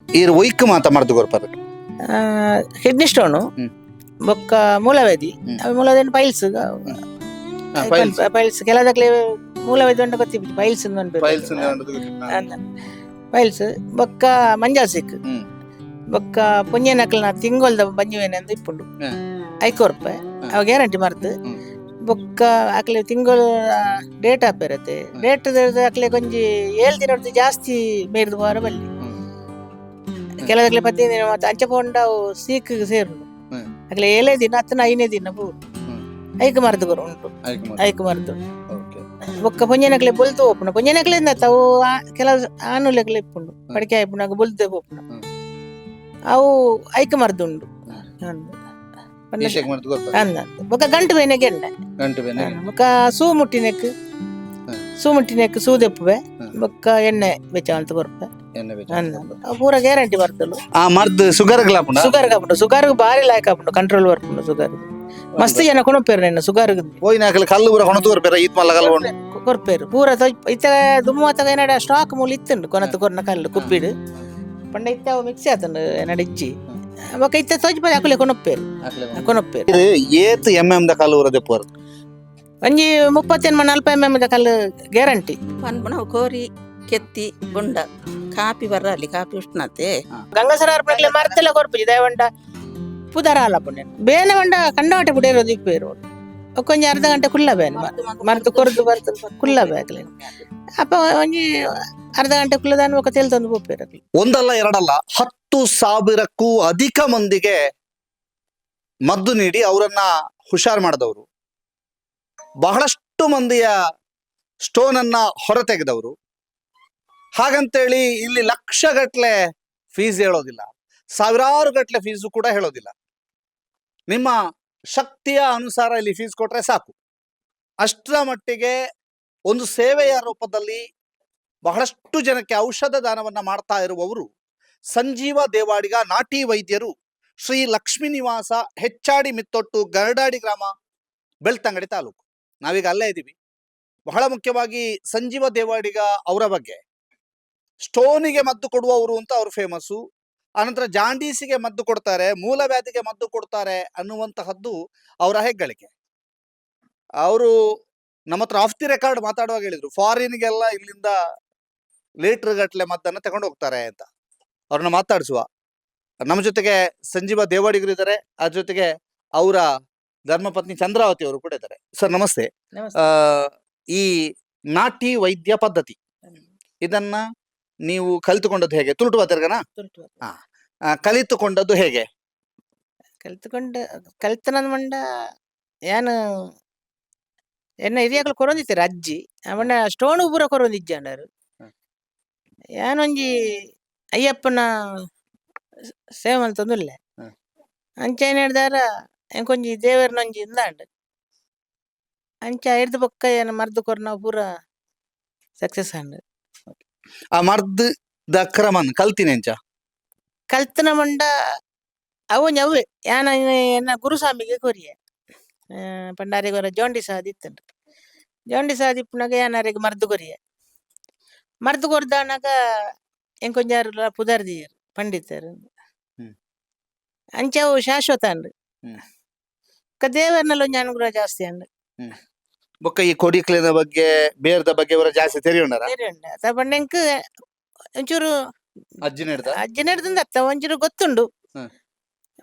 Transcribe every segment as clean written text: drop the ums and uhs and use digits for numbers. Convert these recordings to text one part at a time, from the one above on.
ಈರ್ ಒಯ್ಕ್ ಮಾತ ಮರ್ದ್ ಕೊರ್ಪರ್? Kidney stone. ಬೊಕ್ಕ ಮೂಲವ್ಯಾಧಿ. ಅವು ಮೂಲವ್ಯಾಧಿ piles. Piles. Piles ಕೆಲದಕ್ಲೆ ಮೂಲವ್ಯಾಧಿ ಉಂಟು ಗೊತ್ತಿಪ್ಪಿ, ಪೈಲ್ಸ್. ಪೈಲ್ಸ್. Piles ಬೊಕ್ಕ ಮಂಜಲ್ ಸಿಕ್. ಬೊಕ್ಕ ಪುಣ್ಯನಕ್ಲೆನ ತಿಂಗೊಲ್ದ ಬಂಜುವೇನೆಂದು ಇಪ್ಪುಂಡು. ಐಕೊರ್ಪೆ. ಅವು ಗ್ಯಾರಂಟಿ ಮರ್ದ್. ಬೊಕ್ಕ ಅಕ್ಲೆ ತಿಂಗಳು ಡೇಟ್ ಆಪೇರತ್ತೆ. ಡೇಟ್ ಅಕ್ಲೆ ಒಂಜಿ 7 ದಿನಡ್ದು ಜಾಸ್ತಿ ಮೇರ್ದು ವಾರ ಬಲ್ಲಿ. ಕೆಲದಕ್ಲೆ 15 ದಿನ ಮತ್ತೆ ಅಂಚ ಪೋಂಡ ಅವು ಸೀಕ್ ಸೇರುಂಡು. ಅಕ್ಲೆ 7ನೇ ದಿನ ಅತ್ತನ 5ನೇ ದಿನ ಪೂರು. ಐಕ್ ಮರ್ದು ಕೊರು ಉಂಟು, ಐಕ್ ಮರ್ದು. ಬೊಕ್ಕ ಪೊಂಜನಕ್ಲೆ ಬೊಲ್ತು ಪೋಪುಂಡು. ಪೊಂಜನಕ್ಲೆ ಅವು ಕೆಲವು ಆನುಲೆಗ್ಲೆ ಇಪ್ಪುಂಡು, ಪಡಿಕೆ ಆಯ್ಪುನಾಗ ಬೊಲ್ತೆ ಪೋಪುಂಡು. ಅವು ಐಕ್ ಮರ್ದು ಉಂಡು. ಅಂದ ಬೊಕ್ಕ ಗಂಟು ಬೇನೆ ಗೆಂಡೆ. ಗಂಟು ಬೇನೆ. ಬೊಕ್ಕ ಸೂ ಮುಟ್ಟಿನೆಕ್. ಸೂ ಮುಟ್ಟಿನೆಕ್ ಸೂ ದೆಪ್ಪುವೆ. ಬೊಕ್ಕ ಎಣ್ಣೆ ಬೆಚ್ಚ ಅಂತ ಕೊರ್ಪೆ. ಅಂದ ಅವು ಪೂರ ಗ್ಯಾರಂಟಿ ಬರ್ತಲು. ಆ ಮರ್ದ್ ಶುಗರ್ ಗ್ಲಾಪುಂಡ? ಶುಗರ್ ಆಪುಂಡು, ಶುಗರ್ ಬಾರಿ ಲಾಯ್ಕ್ ಆಪುಂಡು, ಕಂಟ್ರೋಲ್ ಬರ್ಪುಂಡು ಶುಗರ್. ಮಸ್ತ್ ಜನ ಕೊಣಪೇರು ನೆನ್ನ ಶುಗರ್. ಪೋಯಿನ ಅಕಲ್ ಕಲ್ಲು ಪೂರ ಕೊಣತು ಕೊರ್ಪೆರ, ಈತ್ ಮಲ್ಲ ಕಲ್ಲು ಉಂಡು. ಕೊರ್ಪೇರು ಪೂರ. ಇತ್ತ ದುಮ್ಮು ಅತ್ತಗ ಏನಾಡ ಸ್ಟಾಕ್ ಮೂಲ ಇತ್ತುಂಡು ಕೊನತು ಕೊರ್ನ ಕಲ್ಲು ಕುಪ್ಪಿಡು ಪಂಡ. ಇತ್ತ ಅವು ಮಿಕ್ಸಿ ಆತುಂಡು ಏನಾಡ ಇಜ್ಜಿ. ಬೊಕ್ಕ ಇತ್ತ ತೋಜ್ ಅಕುಲೆ ಕೊನೊಪ್ಪೇರು ಕೊನೊಪ್ಪೇರು. ಏತ್ ಎಂ ಎಂ the ಕಲ್ಲು ಊರ ದೆಪ್ಪುವರು? ಒಂಜಿ 38 40 ಎಂ ಎಂ ದ ಕಲ್ಲು ಗ್ಯಾರಂಟಿ. ಪನ್ಪುನ ಕೋರಿ ಕೆತ್ತಿ ಬೊಂಡ ಕಾಪಿ ಬರ್ರಲ್ಲಿ ಕಾಪಿ ಉಷ್ಣತೆ. ಗಂಗಸರ ಅರ್ಪಣೆಗ್ಲೆ ಮರ್ತೆಲ್ಲ ಕೊರ್ಪುಜಿ ದಯವಂಡ ಪುದರ ಆಲಪುಂಡೆ ಬೇನೆ ಬಂಡ ಕಂಡವಾಟೆ ಪುಡೇರೋದು ಇಪ್ಪೇರು. ಒಂಜಿ ಅರ್ಧ ಗಂಟೆ ಕುಲ್ಲ ಬೇನೆ ಮರ್ತು ಕೊರ್ದು ಬರ್ತು ಕುಲ್ಲ ಬೇಕಲೆ. ಅಪ್ಪ ಒಂಜಿ ಅರ್ಧ ಗಂಟೆ ಕುಲ್ಲದಾನ ಬೊಕ್ಕ ತೆಲ್ತೊಂದು ಪೋಪೇರು ಅಕ್ಲು. ಒಂದಲ್ಲ ಎರಡಲ್ಲ, 10,000ಕ್ಕೂ ಅಧಿಕ ಮಂದಿಗೆ ಮದ್ದು ನೀಡಿ ಅವರನ್ನ ಹುಷಾರ್ ಮಾಡಿದವರು, ಬಹಳಷ್ಟು ಮಂದಿಯ ಸ್ಟೋನ್ ಅನ್ನ ಹೊರತೆಗೆದವರು. ಹಾಗಂತೇಳಿ ಇಲ್ಲಿ ಲಕ್ಷಗಟ್ಟಲೆ ಫೀಸ್ ಹೇಳೋದಿಲ್ಲ, ಸಾವಿರಾರು ಗಟ್ಟಲೆ ಫೀಸು ಕೂಡ ಹೇಳೋದಿಲ್ಲ. ನಿಮ್ಮ ಶಕ್ತಿಯ ಅನುಸಾರ ಇಲ್ಲಿ ಫೀಸ್ ಕೊಟ್ರೆ ಸಾಕು. ಅಷ್ಟರ ಮಟ್ಟಿಗೆ ಒಂದು ಸೇವೆಯ ರೂಪದಲ್ಲಿ ಬಹಳಷ್ಟು ಜನಕ್ಕೆ ಔಷಧ ದಾನವನ್ನ ಮಾಡ್ತಾ ಇರುವವರು ಸಂಜೀವ ದೇವಾಡಿಗ ನಾಟಿ ವೈದ್ಯರು, ಶ್ರೀ ಲಕ್ಷ್ಮೀ ನಿವಾಸ, ಹೆಚ್ಚಾಡಿ ಮಿತ್ತೊಟ್ಟು, ಗರಡಾಡಿ ಗ್ರಾಮ, ಬೆಳ್ತಂಗಡಿ ತಾಲೂಕು. ನಾವೀಗ ಅಲ್ಲೇ ಇದ್ದೀವಿ. ಬಹಳ ಮುಖ್ಯವಾಗಿ ಸಂಜೀವ ದೇವಾಡಿಗ ಅವರ ಬಗ್ಗೆ, ಸ್ಟೋನಿಗೆ ಮದ್ದು ಕೊಡುವವರು ಅಂತ ಅವರು ಫೇಮಸ್ಸು. ಆನಂತರ ಜಾಂಡೀಸಿಗೆ ಮದ್ದು ಕೊಡ್ತಾರೆ, ಮೂಲವ್ಯಾಧಿಗೆ ಮದ್ದು ಕೊಡ್ತಾರೆ ಅನ್ನುವಂತಹದ್ದು ಅವರ ಹೆಗ್ಗಳಿಕೆ. ಅವರು ನಮ್ಮ ಹತ್ರ of the record ಮಾತಾಡುವಾಗ ಹೇಳಿದ್ರು, ಫಾರಿನ್ಗೆಲ್ಲ ಇಲ್ಲಿಂದ ಲೀಟರ್ ಗಟ್ಟಲೆ ಮದ್ದನ್ನು ತಗೊಂಡು ಹೋಗ್ತಾರೆ ಅಂತ. ಅವ್ರನ್ನ ಮಾತಾಡಿಸುವ. ನಮ್ಮ ಜೊತೆಗೆ ಸಂಜೀವ ದೇವಾಡಿಗರು ಇದ್ದಾರೆ, ಅದ್ರ ಜೊತೆಗೆ ಅವರ ಧರ್ಮಪತ್ನಿ ಚಂದ್ರಾವತಿ ಅವರು ಕೂಡ ಇದ್ದಾರೆ. ಸರ್, ನಮಸ್ತೆ. ನಮಸ್ತೆ. ಈ ನಾಟಿ ವೈದ್ಯ ಪದ್ಧತಿ ಇದನ್ನ ನೀವು ಕಲಿತುಕೊಂಡದ್ದು ಹೇಗೆ? ತುಳುಟು ಮಾತಾಡ್ಗನ? ಕಲಿತುಕೊಂಡದ್ದು ಹೇಗೆ? ಕಲ್ತ್ಕೊಂಡು ಕಲ್ತನದ ಮಂಡ ಯಾನ್ ಎನ್ನ ಹಿರಿಯಕ್ಲು ಕೊರೊಂದಿತ್ತೆರ್ ಅಜ್ಜಿ ಅವನ ಸ್ಟೋನ್ ಪೂರ ಕೊರೊಂದಿಜ್ಜಾಂಡರು. ಯಾನೊಂಜಿ ಅಯ್ಯಪ್ಪನ ಸೇವೆ ಮಲ್ತೊಂದುಲ್ಲೆ. ಅಂಚ ಏನ್ ಎಂಕೊಂಜಿ ದೇವೆರ್ನೊಂಜಿ ಇಂದಾಂಡ್. ಅಂಚ ಐರ್ದ್ ಬೊಕ್ಕ ಏನ್ ಮರ್ದ್ ಕೊರ್ನ ಪೂರ ಸಕ್ಸಸ್ ಆಂಡ್. ಆ ಮರ್ದ್ the ಕ್ರಮನ್ ಕಲ್ತಿನಿ ಎಂಚ? ಕಲ್ತನ ಮಂಡ ಅವೊಂಜಿ ಅವ್ವೆ ಯಾನ ಎನ್ನ ಗುರುಸ್ವಾಮಿಗೆ ಕೊರಿಯೆ. ಪಂಡ ಅರೆಗ್ ಒರ ಜಾಂಡೀಸ್ ಆದಿತ್ತುಂಡು. ಜಾಂಡೀಸ್ ಆದಿಪ್ಪುನಗ ಯಾನ್ ಅರೆಗ್ ಮರ್ದ್ ಕೊರಿಯೆ. ಮರ್ದ್ ಕೊರ್ದಾನಗ ಎಂಕೊಂಜಾರುಲ ಪುದರ್ ದೀಯೆರ್ ಪಂಡಿತೆರ್. ಅಂಚ ಅವು ಶಾಶ್ವತ ಆಂಡ್. ಬೊಕ್ಕ ದೇವೆರ್ನಲ ಒಂಜಿ ಅನುಗ್ರಹ ಜಾಸ್ತಿ ಆಂಡ್. ಬೊಕ್ಕ ಈ ಕೊಡಿಕ್ಲೆದ ಬಗ್ಗೆ, ಬೇರ್ದ ಬಗ್ಗೆ ಇವರ ಜಾಸ್ತಿ ತೆರಿಯುಂಡರ? ತೆರಿಯುಂಡ ಅತ ಪಂಡ ಎಂಕ್ ಒಂಚೂರು ಅಜ್ಜಿನ ಹಿಡ್ದ? ಅಜ್ಜಿನ ಅತ್ತ ಒಂಚೂರು ಗೊತ್ತುಂಡು.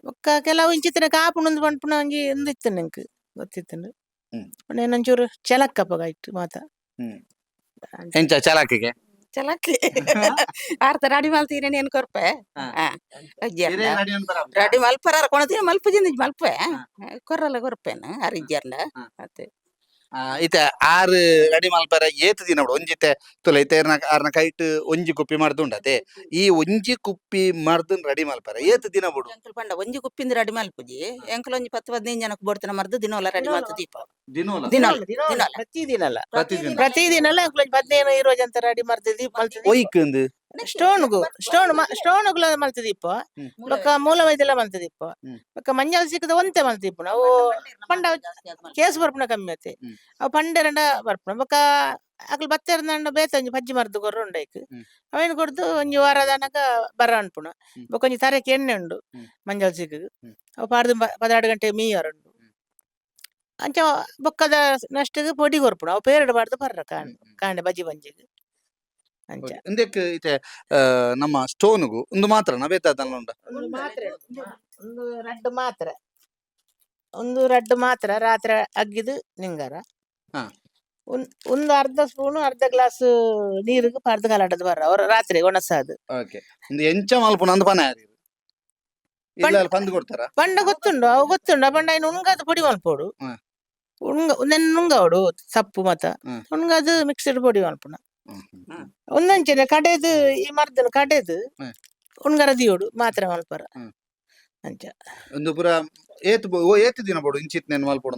ಬೊಕ್ಕ ಕೆಲವು ಇಂಚಿತ್ತಿನ ಕಾಪುಂಡು ಪನ್ಪುನ ಒಂಜಿ ಉಂದು ಇತ್ತುಂಡು, ಎಂಕ್ ಗೊತ್ತಿತ್ತುಂಡು. ಪಂಡ ಒಂಚೂರು ಚಲಕ್ಕಪ್ಪಗ ಇಟ್ಟು ಮಾತ. ಎಂಚ ಚಾಲಾಕಿಗೆ? ಚಲಕ್ಕೆ ಆರ್ತ ರೆಡಿ ಮಲ್ತೀನಿ ನೇನು ಕೊರ್ಪೆ. ಅಜ್ಜಿಯರ್ನ ರೆಡಿ ಮಲ್ಪರ ಕೊಣತೀನಿ ಮಲ್ಪುಜಿಂದ ಮಲ್ಪೆ ಕೊರ್ರಲ್ಲ ಕೊರ್ಪೇನ ಅರಿಜ್ಜರ್ನ ಅತ್ತೆ. ಇತ್ತೆ ಆರು ರೆಡಿ ಮಲ್ಪರ ಏತ್ ದಿನ ಬಿಡು? ಒಂಜಿತೆ ತುಲೆ ಇತ್ತೆ ಆರ್ನ ಕೈಟ್ ಒಂಜಿ ಕುಪ್ಪಿ ಮರ್ದುಂಡತೆ. ಈ ಒಂಜಿ ಕುಪ್ಪಿ ಮರ್ದನ್ ರೆಡಿ ಮಲ್ಪರ ಏತ್ ದಿನ ಬಿಡು? ಎಂಕುಲು ಪಂಡ ಒಂಜಿ ಕುಪ್ಪಿಂದ ರೆಡಿ ಮಲ್ಪುಜಿ. ಎಂಕುಲು ಒಂಜಿ 10 15 ಜನಕ್ಕೆ ಬೋಡ್ತಿನ ಮರ್ದು ದಿನೋಲ ರೆಡಿ ಮಲ್ತು ದೀಪ. ದಿನೋಲ? ದಿನೋಲ. ದಿನೋಲ. ದಿನೋಲ. ಪ್ರತಿದಿನ ಅಲ್ಲ. ಪ್ರತಿದಿನ. ಪ್ರತಿದಿನ ಅಲ್ಲ, ಎಂಕ್ಲು ಒಂಜಿ 15 20 ಜನ ರೆಡಿ ಮರ್ದು ದೀಪ ಮಲ್ತು ದೀಪ. ಒಯ್ಕ್ ಇಂದು? ಸ್ಟೋನ್ಗು ಸ್ಟೋನ್ ಸ್ಟೋನ್ಗುಲ ಮಲ್ತದಿಪ್ಪ. ಬೊಕ್ಕ ಮೂಲ ವೈದ್ಯಲ ಮಲ್ತದಿಪ್ಪ. ಬೊಕ್ಕ ಮಂಜಲ್ ಸಿಕ್ಕದ ಒಂತೆ ಮಲ್ತಿಪ್ಪು ನಾವು. ಪಂಡ ಕೇಸ್ ಬರ್ಪುನ ಕಮ್ಮಿ ಆತೆ. ಅವು ಪಂಡೆರಂಡ ಬರ್ಪುನ. ಬೊಕ್ಕ ಅಕ್ಲು ಬತ್ತೆರ್ನಂಡ ಬೇತೆ ಒಂಜಿ ಪಜ್ಜಿ ಮರ್ದು ಕೊರ್ರು ಉಂಡೈಕ್. ಅವೇನು ಕೊರ್ದು ಒಂಜಿ ವಾರ ದನಕ ಬರ ಅನ್ಪುನ. ಬೊಕ್ಕ ಒಂಜಿ ತರೆಕ್ ಎಣ್ಣೆ ಉಂಡು. ಮಂಜಲ್ ಸಿಕ್ಕದು. ಅವು ಪಾಡ್ದು 12 ಗಂಟೆ ಮೀಯರ್ ಉಂಡು. ಅಂಚ ಬೊಕ್ಕದ ನಷ್ಟಗ್ ಪೊಡಿ ಕೊರ್ಪುನ. ಅವು ಪೇರಡ್ ಪಾಡ್ದು ಪರ್ರ ಕಾಂಡೆ ಕಾಂಡೆ ಬಜ್ಜಿ ಬಂಜಿಗ್ ಅಂಚ. ಇಂದೆಕ್ ಇತ್ತೆ ನಮ್ಮ ಸ್ಟೋನ್ಗು ಉಂದು ಮಾತ್ರ ಬೇತ ಉಂಡ? ಒಂದು ಮಾತ್ರೆ, ಒಂದು ರಡ್ಡು ಮಾತ್ರೆ, ಒಂದು ರಡ್ಡು ಮಾತ್ರ ರಾತ್ರಿ ಅಗ್ಗಿದು ನಿಂಗರ. ಒಂದು ಅರ್ಧ ಸ್ಪೂನ್ ಅರ್ಧ ಗ್ಲಾಸ್ ನೀರಿಗೆ ಪಾರ್ದು ಕಲಾಟದ ಬರ್ರ ಅವ್ರ ರಾತ್ರಿ ಒಣಸಾದು. ಓಕೆ, ಒಂದು ಎಂಚ ಮಲ್ಪುನ ಅಂದ್ ಪನ ಇಲ್ಲ ಪಂದ್ ಕೊಡ್ತಾರ? ಪಂಡ ಗೊತ್ತುಂಡು, ಅವು ಗೊತ್ತುಂಡು. ಪಂಡ ಇನ್ನು ಉಣ್ಗಾದ ಪೊಡಿ ಮಲ್ಪೋಡು. ಉಣ್ಗ ನೆನ್ ನುಂಗವಡು ಸಪ್ಪು ಮತ. ಉಣ್ಗಾದು ಮಿಕ್ಸ್ಡ್ ಪೊಡಿ ಮಲ್ಪುನ. ಒಂದಂಚನೆ ಕಡೆದು ಈ ಮರ್ದನು ಕಡೆದು ಉಣ್ಗರ ದಿಯೋಡು ಮಾತ್ರ ಮಲ್ಪರ. ಅಂಚ. ಒಂದು ಪೂರ ಏತ್ ಏತ್ ದಿನ ಬೋಡು ಇಂಚಿತ್ ನೇನ್ ಮಲ್ಪೊಡು?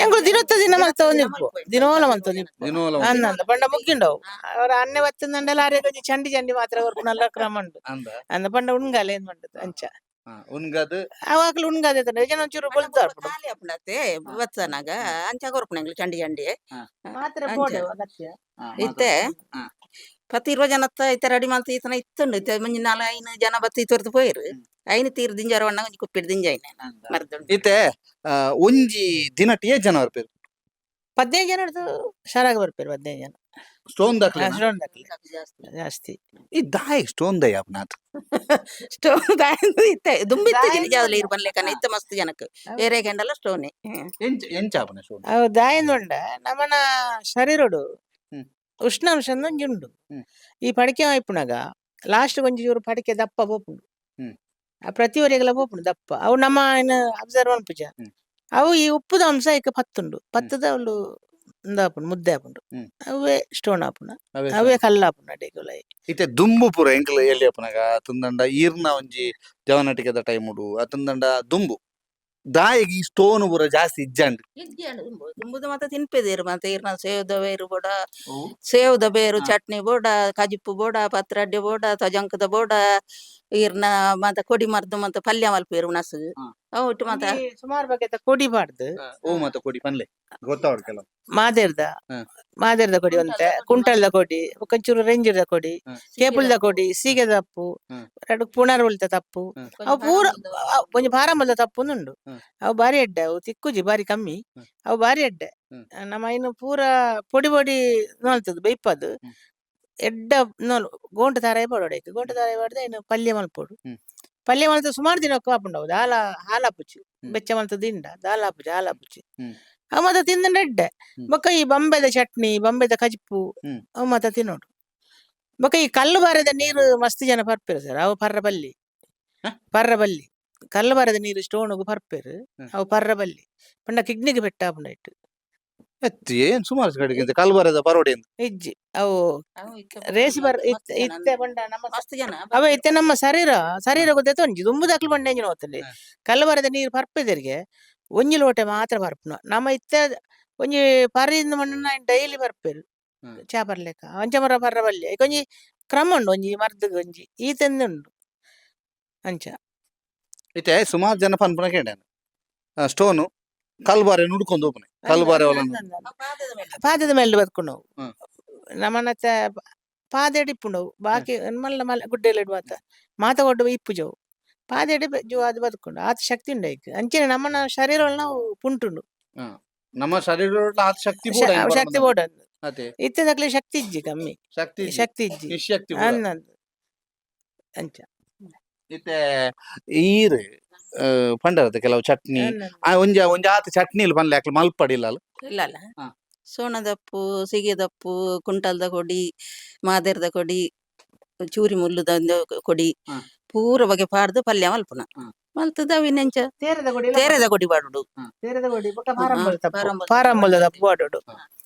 ಎಂಕುಲು ದಿನೊತ್ತ ದಿನ ಮಲ್ತೊಂದಿಪ್ಪು, ದಿನೋಲ ಮಲ್ತೊಂದಿಪ್ಪು. ದಿನೋಲ? ಅಂದಂದ ಪಂಡ ಮುಗ್ಗಿಂಡವು ಅವರ ಅನ್ನೆ ಬತ್ತಂದಂಡಲ ಆರೆ ಒಂಜಿ ಚಂಡಿ ಚಂಡಿ ಮಾತ್ರ ಕೊರ್ಪುನಲ್ಲ ಕ್ರಮ ಉಂಡು. ಅಂದ. ಅಂದ ಪಂಡ ಉಣ್ಗಾಲ ಏನ್ ಮಂಡದು ಅಂಚ. ಉನ್ಗದ್. ಅವಾಗ್ಲೂ ಉಣ್ಗಾದ ಜನ ಒಂಚೂರು ಬೊಲ್ತು. ಖಾಲಿ ಆಪುಂಡತ್ತೆ ಬತ್ತನಾಗ ಅಂಚ ಕೊರ್ಪುನ ಎಂಕ್ಲು ಚಂಡಿ ಚಂಡಿ. ಮಾತ್ರ ಅಂಚ. ಬೋಡು ಅಗತ್ಯ. ಇತ್ತೆ 10 20 ಜನತ್ತ ಇತ್ತೆ ರೆಡಿ ಮಲ್ತ್ ಈತನ ಇತ್ತುಂಡು. ಇತ್ತೆ ಒಂಜಿ ನಾಲ್ ಐನ್ ಜನ ಬತ್ತಿ ಇತ್ತೊರ್ದು ಪೋಯೆರ್. ಐನ್ ತೀರ್ ದಿಂಜಾರ ವಣ್ಣ ಒಂಜಿ ಕುಪ್ಪಿಡ್ ದಿಂಜಾಯಿನ ಮರ್ದುಂಡು. ಇತ್ತೆ ಒಂಜಿ ದಿನಟ್ ಏತ್ ಜನ ಬರ್ಪೆರ್? 15 ಜನ ಹಿಡ್ದು ಶರಾಗ ಬರ್ಪೇರು, 15 ಜನ. ಸ್ಟೋನ್ ದಾಕ್ಲೆ? ಸ್ಟೋನ್ ದಾಕ್ಲೆ ಜಾಸ್ತಿ. ಈ ದಾಯ್ ಸ್ಟೋನ್ ದೈ ಅಪ್ನಾತ್? ಸ್ಟೋನ್ ದಾಯಂದು ಇತ್ತೆ ದುಂಬಿತ್ತು. ದಾಯಂದು ಜಿನಿಜಾದಲ ಇರ್ ಬನ್ಲೆಕನ ಇತ್ತೆ ಮಸ್ತ್ ಜನಕ್ ಏರೇ ಗಂಡಲ ಸ್ಟೋನೆ. ಎಂಚ ಎಂಚ ಆಪುನ ಸ್ಟೋನ್? ಅವು ದಾಯಂದುಂಡ ನಮನ ಶರೀರಡು ಉಷ್ಣಾಂಶ ಒಂಜಿ ಉಂಡು. ಈ ಪಡಿಕೆ ಆಯ್ಪುನಾಗ ಲಾಸ್ಟ್ ಒಂಜಿ ಚೂರು ಪಡಿಕೆ ದಪ್ಪ ಪೋಪುಂಡು. ಆ ಪ್ರತಿ ಒರಿಗೆಲ ಪೋಪುಂಡು ದಪ್ಪ. ಅವು ನಮ್ಮ ಏನ್ ಅಬ್ಸರ್ವ್ ಮನ್ಪುಜ. ಅವು ಈ ಉಪ್ಪುದ ಅಂಶ ಇಕ್ಕ ಪತ್ತುಂಡು ಪತ್ತದ ಅವ್ಲು ಉಂದಾಪುಂಡು, ಮುದ್ದೆ ಆಪುಂಡು. ಅವೇ ಸ್ಟೋನ್ ಆಪುನ, ಅವೇ ಕಲ್ಲು ಆಪುಂಡು ಅಡೆಗುಲಾಯಿ. ಇತ್ತೆ ದುಂಬು ಪೂರ ಎಂಕ್ಲ ಎಲ್ಲಿ ಅಪ್ಪನಾಗ ಅತಂದಂಡ ಈರ್ನ ಒಂಜಿ ಜವನಟಿಕೆದ ಟೈಮ್ ಉಡು ಅತಂದಂಡ ದುಂಬು ದಾಯಿಗೆ ಈ ಸ್ಟೋನ್ ಪೂರ ಜಾಸ್ತಿ ಇಜ್ಜಂಡ್. ದುಂಬುದು ಮಾತ ತಿನ್ಪೆದೇರು ಮಾತ ಇರ್ನ ಸೇವ್ದ ಬೇರು ಬೋಡ, ಸೇವ್ದ ಬೇರು ಚಟ್ನಿ ಬೋಡ, ಕಜಿಪ್ಪು ಬೋಡ, ಪತ್ರಡ್ಡೆ ಬೋಡ, ತಜಂಕದ ಬೋಡ, ಇರ್ನ ಮಾತ ಕೊಡಿ ಮರ್ದು ಮಾತ ಪಲ್ಯ ಮಲ್ಪೇರು ಉಣಸು. ಅವು ಇಟ್ಟು ಮಾತ. ಸುಮಾರು ಬಗೆತ ಕೊಡಿ ಬಾರ್ದು. ಓ ಮಾತ ಕೊಡಿ ಪನ್ಲೆ ಗೊತ್ತಾವ್ರ ಕೆಲವು. ಮಾದೇರ್ದ. ಮಾದೇರ್ದ ಕೊಡಿ ಒಂತೆ, ಕುಂಟಲ್ದ ಕೊಡಿ, ಒಂಚೂರು ರೆಂಜಿರ್ದ ಕೊಡಿ, ಕೇಪುಲ್ದ ಕೊಡಿ, ಸೀಗೆ ತಪ್ಪು, ಎರಡು ಪುನರ್ ಉಲ್ತ ತಪ್ಪು. ಅವು ಪೂರ ಅವು ಒಂಜಿ ಪಾರಂಬಲ್ದ ತಪ್ಪು ಉಂಡು. ಅವು ಬಾರಿ ಎಡ್ಡೆ, ಅವು ತಿಕ್ಕುಜಿ ಬಾರಿ ಕಮ್ಮಿ. ಅವು ಬಾರಿ ಎಡ್ಡೆ. ನಮ್ಮ ಇನ್ನು ಪೂರ ಪೊಡಿ ಪೊಡಿ ನೋಲ್ತದ ಬೇಯ್ಪದು. ಎಡ್ಡ ನೋಲು ಗೋಂಟು ತಾರಾಯಿ ಪಾಡೋಡು. ಗೋಂಟು ತಾರಾಯಿ ಪಾಡ್ದು ಇನ್ನು ಪಲ್ಯ ಮಲ್ಪೊಡು. ಪಲ್ಯ ಮಲ್ತ ಸುಮಾರು ದಿನಕ್ಕೆ ಆಪುಂಡು. ಅವು ದಾಲ ಹಾಲಾಪುಜಿ. ಬೆಚ್ಚ ಮಲ್ತ ದಿಂಡ ದಾಲ ಆಪುಜಿ, ಹಾಲಾಪುಜಿ. ಅವು ಮಾತ ತಿಂದಂಡ ಎಡ್ಡೆ. ಬೊಕ್ಕ ಈ ಬಂಬೆದ ಚಟ್ನಿ, ಬಂಬೆದ ಕಜಿಪ್ಪು ಅವು ಮಾತ ತಿನ್ನೋಡು. ಬೊಕ್ಕ ಈ ಕಲ್ಲು ಬಾರದ ನೀರು ಮಸ್ತ್ ಜನ ಪರ್ಪೆರು ಸರ್. ಅವು ಪರ್ರ ಬಲ್ಲಿ. ಹ? ಪರ್ರ ಬಲ್ಲಿ, ಕಲ್ಲು ಬಾರದ ನೀರು ಸ್ಟೋನುಗು ಪರ್ಪೆರು. ಅವು ಪರ್ರ ಬಲ್ಲಿ ಪಂಡ ಕಿಡ್ನಿಗೆ ಪೆಟ್ಟ ಆಪುಂಡು ಇಟ್ಟು. ಎತ್ತಿ ಏನ್ ಸುಮಾರು ಕಡೆಗೆ ಕಲ್ಬರದ ಪರೋಡಿ ಅಂತ? ಇಜ್ಜಿ, ಅವು ರೇಸಿ ಬರ್ ಇತ್ತೆ ಇತ್ತೆ ಪಂಡ ನಮ್ಮ ಮಸ್ತ್ ಜನ. ಅವ ಇತ್ತೆ ನಮ್ಮ ಶರೀರ ಶರೀರ ಗೊತ್ತೈತೆ. ಒಂಜಿ ದುಂಬು ದಾಖಲು ಬಂಡ ಎಂಜಿನ ಹೋತಲ್ಲಿ ಕಲ್ಲು ಬರದ ನೀರು ಪರ್ಪೆದರಿಗೆ ಒಂಜಿ ಲೋಟೆ ಮಾತ್ರ ಪರ್ಪುನ. ನಮ್ಮ ಇತ್ತೆ ಒಂಜಿ ಪರಿಂದ ಮಣ್ಣ ಡೈಲಿ ಪರ್ಪೆರು. ಚಾ ಪರ್ಲೆಕ ಅಂಚ ಮರ ಪರ್ರ ಬಲ್ಯ ಒಂಜಿ ಕ್ರಮ ಉಂಡು, ಒಂಜಿ ಮರ್ದಗ್ ಒಂಜಿ ಈ ಉಂಡು ಅಂಚ. ಇತ್ತೆ ಸುಮಾರು ಜನ ಪನ್ಪುನ ಕೇಂಡ ಸ್ಟೋನು ಕಲ್ಬಾರೆ ನುಡ್ಕೊಂಡು ಹೋಗ್ನೆ ಕಲ್ಬಾರೆ ಅವಲನ್ನು. ಪಾದದ ಮೇಲೆ ಬದುಕೊಂಡು ನಮ್ಮನತ್ತ ಪಾದೆಡ್ ಇಪ್ಪುಂಡವು. ಬಾಕಿ ಮಲ್ಲ ಮಲ್ಲ ಗುಡ್ಡೆಲ್ ಮಾತ ಮಾತ ಒಡ್ಡು ಇಪ್ಪುಜವು. ಪಾದೆಡ್ ಜೋ ಅದು ಬದುಕೊಂಡು ಆತ ಶಕ್ತಿ ಉಂಡು ಐಕ್. ಅಂಚನೆ ನಮ್ಮನ ಶರೀರವನ್ನು ನಾವು ಪುಂಟುಂಡು. ನಮ್ಮ ಶರೀರ ಆತ ಶಕ್ತಿ. ಶಕ್ತಿ ಬೋಡ. ಅದೇ. ಇತ್ತದಕ್ಲೆ ಶಕ್ತಿ ಇಜ್ಜಿ ಕಮ್ಮಿ. ಶಕ್ತಿ ಇಜ್ಜಿ. ಶಕ್ತಿ ಇಜ್ಜಿ. ನಿಶಕ್ತಿ ಪೂರ. ಅನ್ನಂದು ಅಂಚ. ಇತ್ತೆ ಈರ್ ಪಂಡರತೆ ಕೆಲವು ಚಟ್ನಿ. ಅನ್ನಂದು. ಆ ಒಂಜಿ ಒಂಜಿ ಆತ ಚಟ್ನಿ ಪನ್ಲೆ ಅಕ್ಲು ಮಲ್ಪಡಿಲ್ಲ ಅಲ್ಲ? ಇಲ್ಲ ಅಲ್ಲ. ಸೋಣದಪ್ಪು, ಸಿಗೆದಪ್ಪು, ಕುಂಟಲ್ದ ಕೊಡಿ, ಮಾದೇರ್ದ ಕೊಡಿ, ಚೂರಿ ಮುಳ್ಳುದ ಒಂದು ಕೊಡಿ. ಪೂರ ಬಗೆ ಪಾಡ್ದು ಪಲ್ಯ ಮಲ್ಪುನ. ಮಲ್ತದ ಅವಿನೆಂಚ ತೇರದ ಕೊಡಿ. ತೇರೆದ ಕೊಡಿ ಪಾಡುಡು. ತೇರದ ಕೊಡಿ ಬೊಕ್ಕ ಪಾರಂಬಲ್ ತಪ್ಪು. ಪಾರಂಬಲ್. ಪಾರಂಬಲ್ದ ತಪ್ಪು ಪಾಡೋಡು.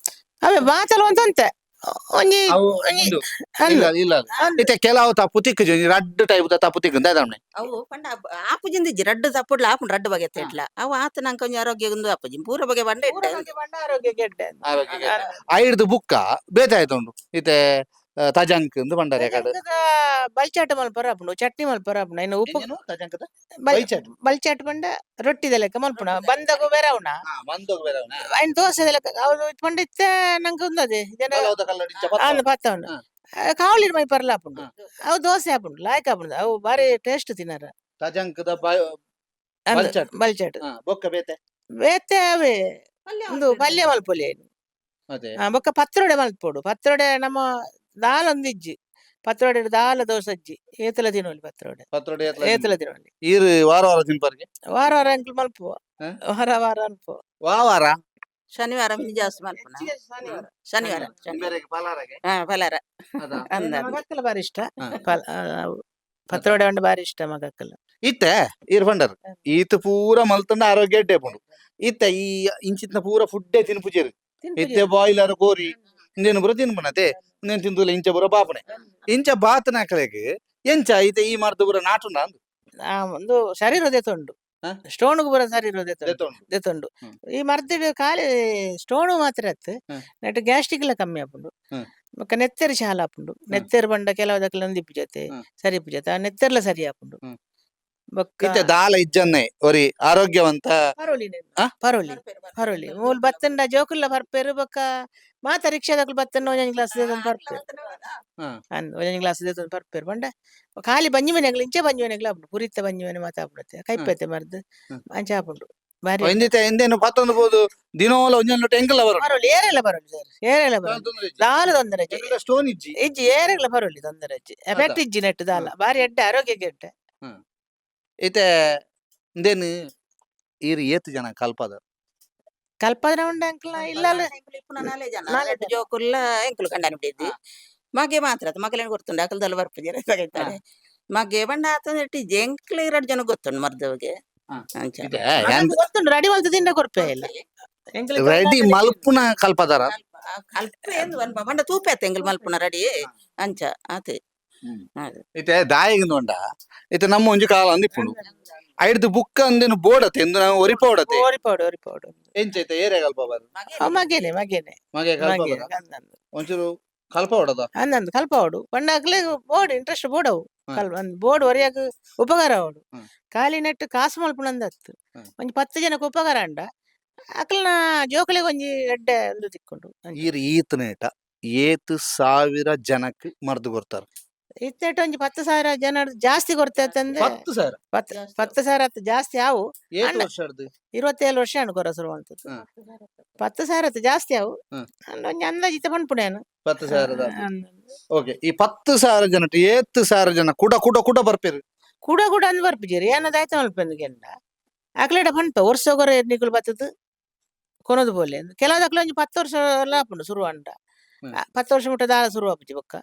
ಅವೇ ಮಾತಲ್ಲ ಒಂತಂತೆ ಒಂಜಿ ಅವು ಒಂಜಿ ಉಂಡು. ಅಂದು. ಇಲ್ಲ ಇಲ್ಲ. ಅಂದು. ಇತ್ತೆ ಕೆಲವು ತಪ್ಪು ತಿಕ್ಕುಜಿ, ಒಂಜಿ ರಡ್ಡ್ ಟೈಪ್ ದ ತಪ್ಪು ತಿಕ್ಕು ದಾದಮ್ನೆ? ಅವು ಪಂಡ ಆಪುಜಿಂದಿಜ್ಜಿ. ರಡ್ಡು ತಪ್ಪುಡ್ಲ ಆಪುಂಡು ರಡ್ಡು ಬಗೆ ಎಟ್ಲ. ಅವು ಆತ ನಂಗೆ ಒಂಜಿ ಆರೋಗ್ಯ ಒಂದು ಆಪುಜಿ ಪೂರ ಬಗೆ ಬಂಡೆ. ಪೂರ ಬಗೆ ಬಂಡ ಆರೋಗ್ಯಕ್ಕೆ ಎಡ್ಡೆ. ಆರೋಗ್ಯಕ್ಕೆ. ಐಡ್ದು ಬುಕ್ಕ ಬೇತೆ ಆಯ್ತು ಉಂಡು ಇತ್ತೆ. ತಜಂಕ್ ಇಂದು ಪಂಡರೆ ಕಡೆ. ಬಲ್ಚಾಟ ಮಲ್ಪರ ಆಪುಂಡು, ಚಟ್ನಿ ಮಲ್ಪರ ಆಪುಂಡು, ಇನ್ನು ಉಪ್ಪು. ತಜಂಕದ ಬಲ್ಚಾಟ್? ಬಲ್ಚಾಟ್ ಪಂಡ ರೊಟ್ಟಿದ ಲೆಕ್ಕ ಮಲ್ಪುಣ, ಬಂದಗು ಬೇರೆ ಅವನ. ಮಂದೊಗ್ ಬೇರೆ ಅವನ. ಐನ್ ದೋಸೆದ ಲೆಕ್ಕ ಅವು ಪಂಡ ಇತ್ತೆ ನಂಗೆ ಉಂದದೆ ಜನ ಅಂದ್ ಪತ್ತವನ. ಕಾವಲಿ ಮೈ ಪರ್ಲ ಆಪುಂಡು. ಅವು ದೋಸೆ ಆಪುಂಡು, ಲಾಯ್ಕ್ ಆಪುಂಡು, ಅವು ಬಾರಿ ಟೇಸ್ಟ್ ತಿನ್ನರ. ತಜಂಕದ ಬಲ್ಚಾಟ್. ಬಲ್ಚಾಟ್. ಬೊಕ್ಕ ಬೇತೆ? ಬೇತೆ ಅವೇ ಉಂದು ಪಲ್ಯ ಮಲ್ಪೊಲಿ. ಅದೇ. ಬೊಕ್ಕ ಪತ್ರೊಡೆ ಮಲ್ಪೊಡು. ಪತ್ರೊಡೆ ನಮ್ಮ ದಾಲ ಒಂದಿಜ್ಜಿ, ಪತ್ರೊಡೆ ದಾಲ ದೋಸೆ ಅಜ್ಜಿ, ಏತಲ ತಿನ್ನೊಲಿ ಪತ್ರೊಡೆ. ಪತ್ರೊಡೆ? ಏತಲ ತಿನ್ನೊಲಿ. ಈರು ವಾರ ವಾರ ತಿನ್ಪರ್ಗೆ? ವಾರ ವಾರ ಅಂಕಲ್ ಮಲ್ಪುವ. ವಾರ ವಾರ ಅನ್ಪುವ. ವಾ ವಾರ? ಶನಿವಾರ ಮಿನಿ ಜಾಸ್ತಿ ಮಲ್ಪುನ, ಶನಿವಾರ ಶನಿವಾರ. ಫಲಾರಗೆ? ಹಾ, ಫಲಾರ ಅಂದ. ಮಗಕ್ಕಲ ಬಾರಿ ಇಷ್ಟ. ಪತ್ರೊಡೆ ಉಂಡು, ಬಾರಿ ಇಷ್ಟ ಮಗಕ್ಕಲ. ಇತ್ತೆ ಈರ್ ಪಂಡರ್ ಈತ ಪೂರ ಮಲ್ತಂಡ ಆರೋಗ್ಯ ಎಡ್ಡೆ ಪುಂಡು. ಇತ್ತೆ ಈ ಇಂಚಿತ್ನ ಪೂರ ಫುಡ್ಡೇ ತಿನ್ಪುಜೆರು. ಇತ್ತೆ ಬಾಯ್ಲರ್ ಕೋರಿ ಇಂದೇನು ಪೂರ ತಿನ್ಪುನತೆ, ಇಂದೇನು ತಿಂದುಲ ಇಂಚ ಪೂರ ಬಾಪುನೆ ಇಂಚ ಬಾತನ ಆಕಲೆಗ್ ಎಂಚ ಇತ್ತೆ ಈ ಮರ್ದು ಪೂರ ನಾಟುಂಡ ಅಂದು? ಒಂದು ಶರೀರ ಉಂಡು. ಸ್ಟೋನ್ ಪೂರ ಶರೀರ ದೆತ್ತೊಂಡು. ದೆತ್ತೊಂಡು. ಈ ಮರ್ದಿಡ್ ಖಾಲಿ ಸ್ಟೋನ್ ಮಾತ್ರ ಅತ್ತು, ನೆಟ್ ಗ್ಯಾಸ್ಟ್ರಿಕ್ ಲ ಕಮ್ಮಿ ಆಪುಂಡು. ಬೊಕ್ಕ ನೆತ್ತೆರ್ ಶಾಲ ಆಪುಂಡು. ನೆತ್ತೆರ್ ಪಂಡ ಕೆಲವು ದಕ್ಲ ದಿಪ್ಪು ಜೊತೆ ಸರಿ ಜೊತೆ, ಆ ನೆತ್ತೆರ್ಲ ಸರಿ ಆಪುಂಡು. ಬೊಕ್ಕ ಇತ್ತೆ ದಾಲ ಇಜ್ಜನ್ನೆ ಒರಿ ಆರೋಗ್ಯವಂತ. ಪರೋಲಿ. ಆ? ಪರೋಲಿ ಪರೋಲಿ, ಮೂಲು ಬತ್ತಂಡ ಜೋಕುಲ್ಲ ಬರ್ಪೇರು. ಬೊಕ್ಕ ಮಾತ ರಿಕ್ಷಾದಕ್ಲು ಬತ್ತಂಡ ಒಂಜೊಂಜಿ ಗ್ಲಾಸ್ ದೇತೊಂದು ಬರ್ಪೇರು. ಅಂದ್ ಒಂಜೊಂಜಿ ಗ್ಲಾಸ್ ದೇತೊಂದು ಬರ್ಪೇರು. ಪಂಡ ಖಾಲಿ ಬಂಜಿ ಮನೆಗ್ಲು ಇಂಚ ಬಂಜಿ ಮನೆಗ್ಲು ಆಪುಂಡು, ಪುರಿತ ಬಂಜಿ ಮನೆ ಮಾತ ಆಪುಂಡು, ಕೈಪತೆ ಮರ್ದ್. ಅಂಚ ಆಪುಂಡು ಬಾರಿ. ಇಂದಿತ್ತೆ ಇಂದೇನು ಪತ್ತೊಂದು ಪೋದು ದಿನೋಲ ಒಂಜೊಂದು ಲೊಟ್ಟೆ ಎಂಕಲ್ಲ ಬರೋಡು. ಪರೋಲಿ, ಏರೆಲ್ಲ ಪರೋಲಿ ಸರ್, ಏರೆಲ್ಲ ಪರೋಲಿ, ದಾಲ ತೊಂದರೆ ಇಜ್ಜಿ. ಸ್ಟೋನ್ ಇಜ್ಜಿ. ಇಜ್ಜಿ, ಏರೆಗ್ಲ ಪರೋಲಿ ತೊಂದರೆ ಇಜ್ಜಿ, ಎಫೆಕ್ಟ್ ಇಜ್ಜಿ ನೆಟ್ ದಾಲ, ಬಾರಿ ಎಡ್ಡೆ, ಆರೋಗ್ಯಕ್ಕೆ ಎಡ್ಡೆ. ಇತ್ತೆ ಇಂದೇನು ಈರ್ ಏತ್ ಜನ ಕಲ್ಪದ? ಕಲ್ಪನೆ ಉಂಡು ಅಂಕಲ್ ಇಲ್ಲ. ನಾಲೆ ಜನ. ನಾಲೆ ರಡ್ಡ್ ಜನ. ಜೋಕುಲ್ಲ ಎಂಕುಲು ಕಂಡನಿ ಬಿಟ್ಟಿದ್ದಿ. ಮಗೆ ಮಾತ್ರ ಆತ ಮಗಲೇನು ಗೊತ್ತುಂಡು, ಅಕಲ್ದಲ್ಲ ಬರ್ಪುಜೆರ್ ತಗೈತಾರೆ. ಮಗೆ ಬಣ್ಣ ಆತ ಇಜ್ಜಿ, ಎಂಕ್ಲು ರಡ್ಡ್ ಜನ ಗೊತ್ತುಂಡು ಮರ್ದವ್ಗೆ. ಅಂಚ. ಇತ್ತೆ ಮಗಂದು ಗೊತ್ತುಂಡು, ರೆಡಿ ಮಲ್ತ್ ತಿಂಡ ಕೊರ್ಪೆ ಇಲ್ಲ ಎಂಕ್ಲೆ. ರೆಡಿ ಮಲ್ಪುನ ಕಲ್ಪದಾರ? ಕಲ್ಪ ಎಂದು ಅನ್ಪ ಬಂಡ ತೂಪೆ ಆತ ಎಂಕುಲು ಮಲ್ಪುನ ರೆಡಿ ಅಂಚ ಆತೆ. ಇತ್ತೆ ದಾಯಿಗ್ ಉಂಡ ಇತ್ತೆ ನಮ್ಮ ಒಂಜಿ ಕಾಲ ಅಂದಿಪ್ಪುಂಡು ಐಡ್ದು ಬುಕ್ ಅಂದೇನು ಬೋಡತೆ ಎಂದು ನಾವು ಒರಿಪೋಡತೆ. ಓರಿಪೋಡು ಓರಿಪೋಡು. ಎಂಚೈತೆ ಏರೆ ಕಲ್ಪ ಬಾರ? ಅವ್ ಮಗೇನೆ ಮಗೇನೆ. ಮಗೆ ಕಲ್ಪ. ಮಗೆ. ಬಾರ ಒಂಚೂರು ಕಲ್ಪ ಹೊಡದ. ಅಂದಂದು ಕಲ್ಪ ಅವಡು ಪಂಡ ಅಕ್ಲೆ board interest board ಅವು. ಕಲ್ಪ ಬೋರ್ಡ್ ಒರಿಯಾಗ ಉಪಕಾರ ಅವಡು. ಖಾಲಿ ನೆಟ್ ಕಾಸು ಮಲ್ಪುನಂದತ್ತು. ಒಂಜಿ 10 ಜನಕ್ಕೆ ಉಪಕಾರ ಅಂಡ ಅಕ್ಲ್ನ ಜೋಕುಲೆಗ್ ಒಂಜಿ ಎಡ್ಡೆ ಒಂದು ತಿಕ್ಕೊಂಡು ಅಂಚ. ಈರ್ ಈತನೇಟ ಏತ್ ಸಾವಿರ ಜನಕ್ಕೆ ಮರ್ದು ಕೊಡ್ತಾರೆ? ಇತ್ತೆಟ್ ಒಂಜಿ 10,000 ಜನ ಜಾಸ್ತಿ ಕೊಡ್ತೇತಂದ್ರೆ. 10,000? 10,000 ಹತ್ತು ಜಾಸ್ತಿ ಆವು. ಏತ್ ಅಣ್ಣ. ವರ್ಷಡ್ದು? 27 ವರ್ಷ ಅಣ್ಣ ಕೊರ ಶುರು ಅಂತದ್ದು. 10,000 ಹತ್ತು ಜಾಸ್ತಿ ಆವು. ಅಂಡ ಒಂಜಿ ಅಂದಾಜು ಇತ್ತೆ ಪನ್ಪುಣೇನು. 10,000ದ. ಓಕೆ, ಈ 10,000 ಜನ ಏತ್ ಸಾವಿರ ಜನ ಕುಡ ಕುಡ ಕುಡ ಬರ್ಪೇರು? ಕೂಡ ಕೂಡ ಅಂದ್ ಬರ್ಪಿಜೆರ್ ಏನದ ಆಯ್ತು ಮಲ್ಪಂದು ಅಕ್ಲೆಡ ಪನ್ಪ ವರ್ಷ ಗೊರ ನಿಕುಲು ಬತ್ತದು ಕೊನೊದು ಬೋಲೆ. ಕೆಲವು ಒಂಜಿ 10 ವರ್ಷ ಎಲ್ಲ ಆಪುಂಡು ಶುರು ಅಂಡ. 10 ವರ್ಷ ಮುಟ್ಟ ದಾಲ ಶುರು ಆಪುಜಿ ಬೊಕ್ಕ.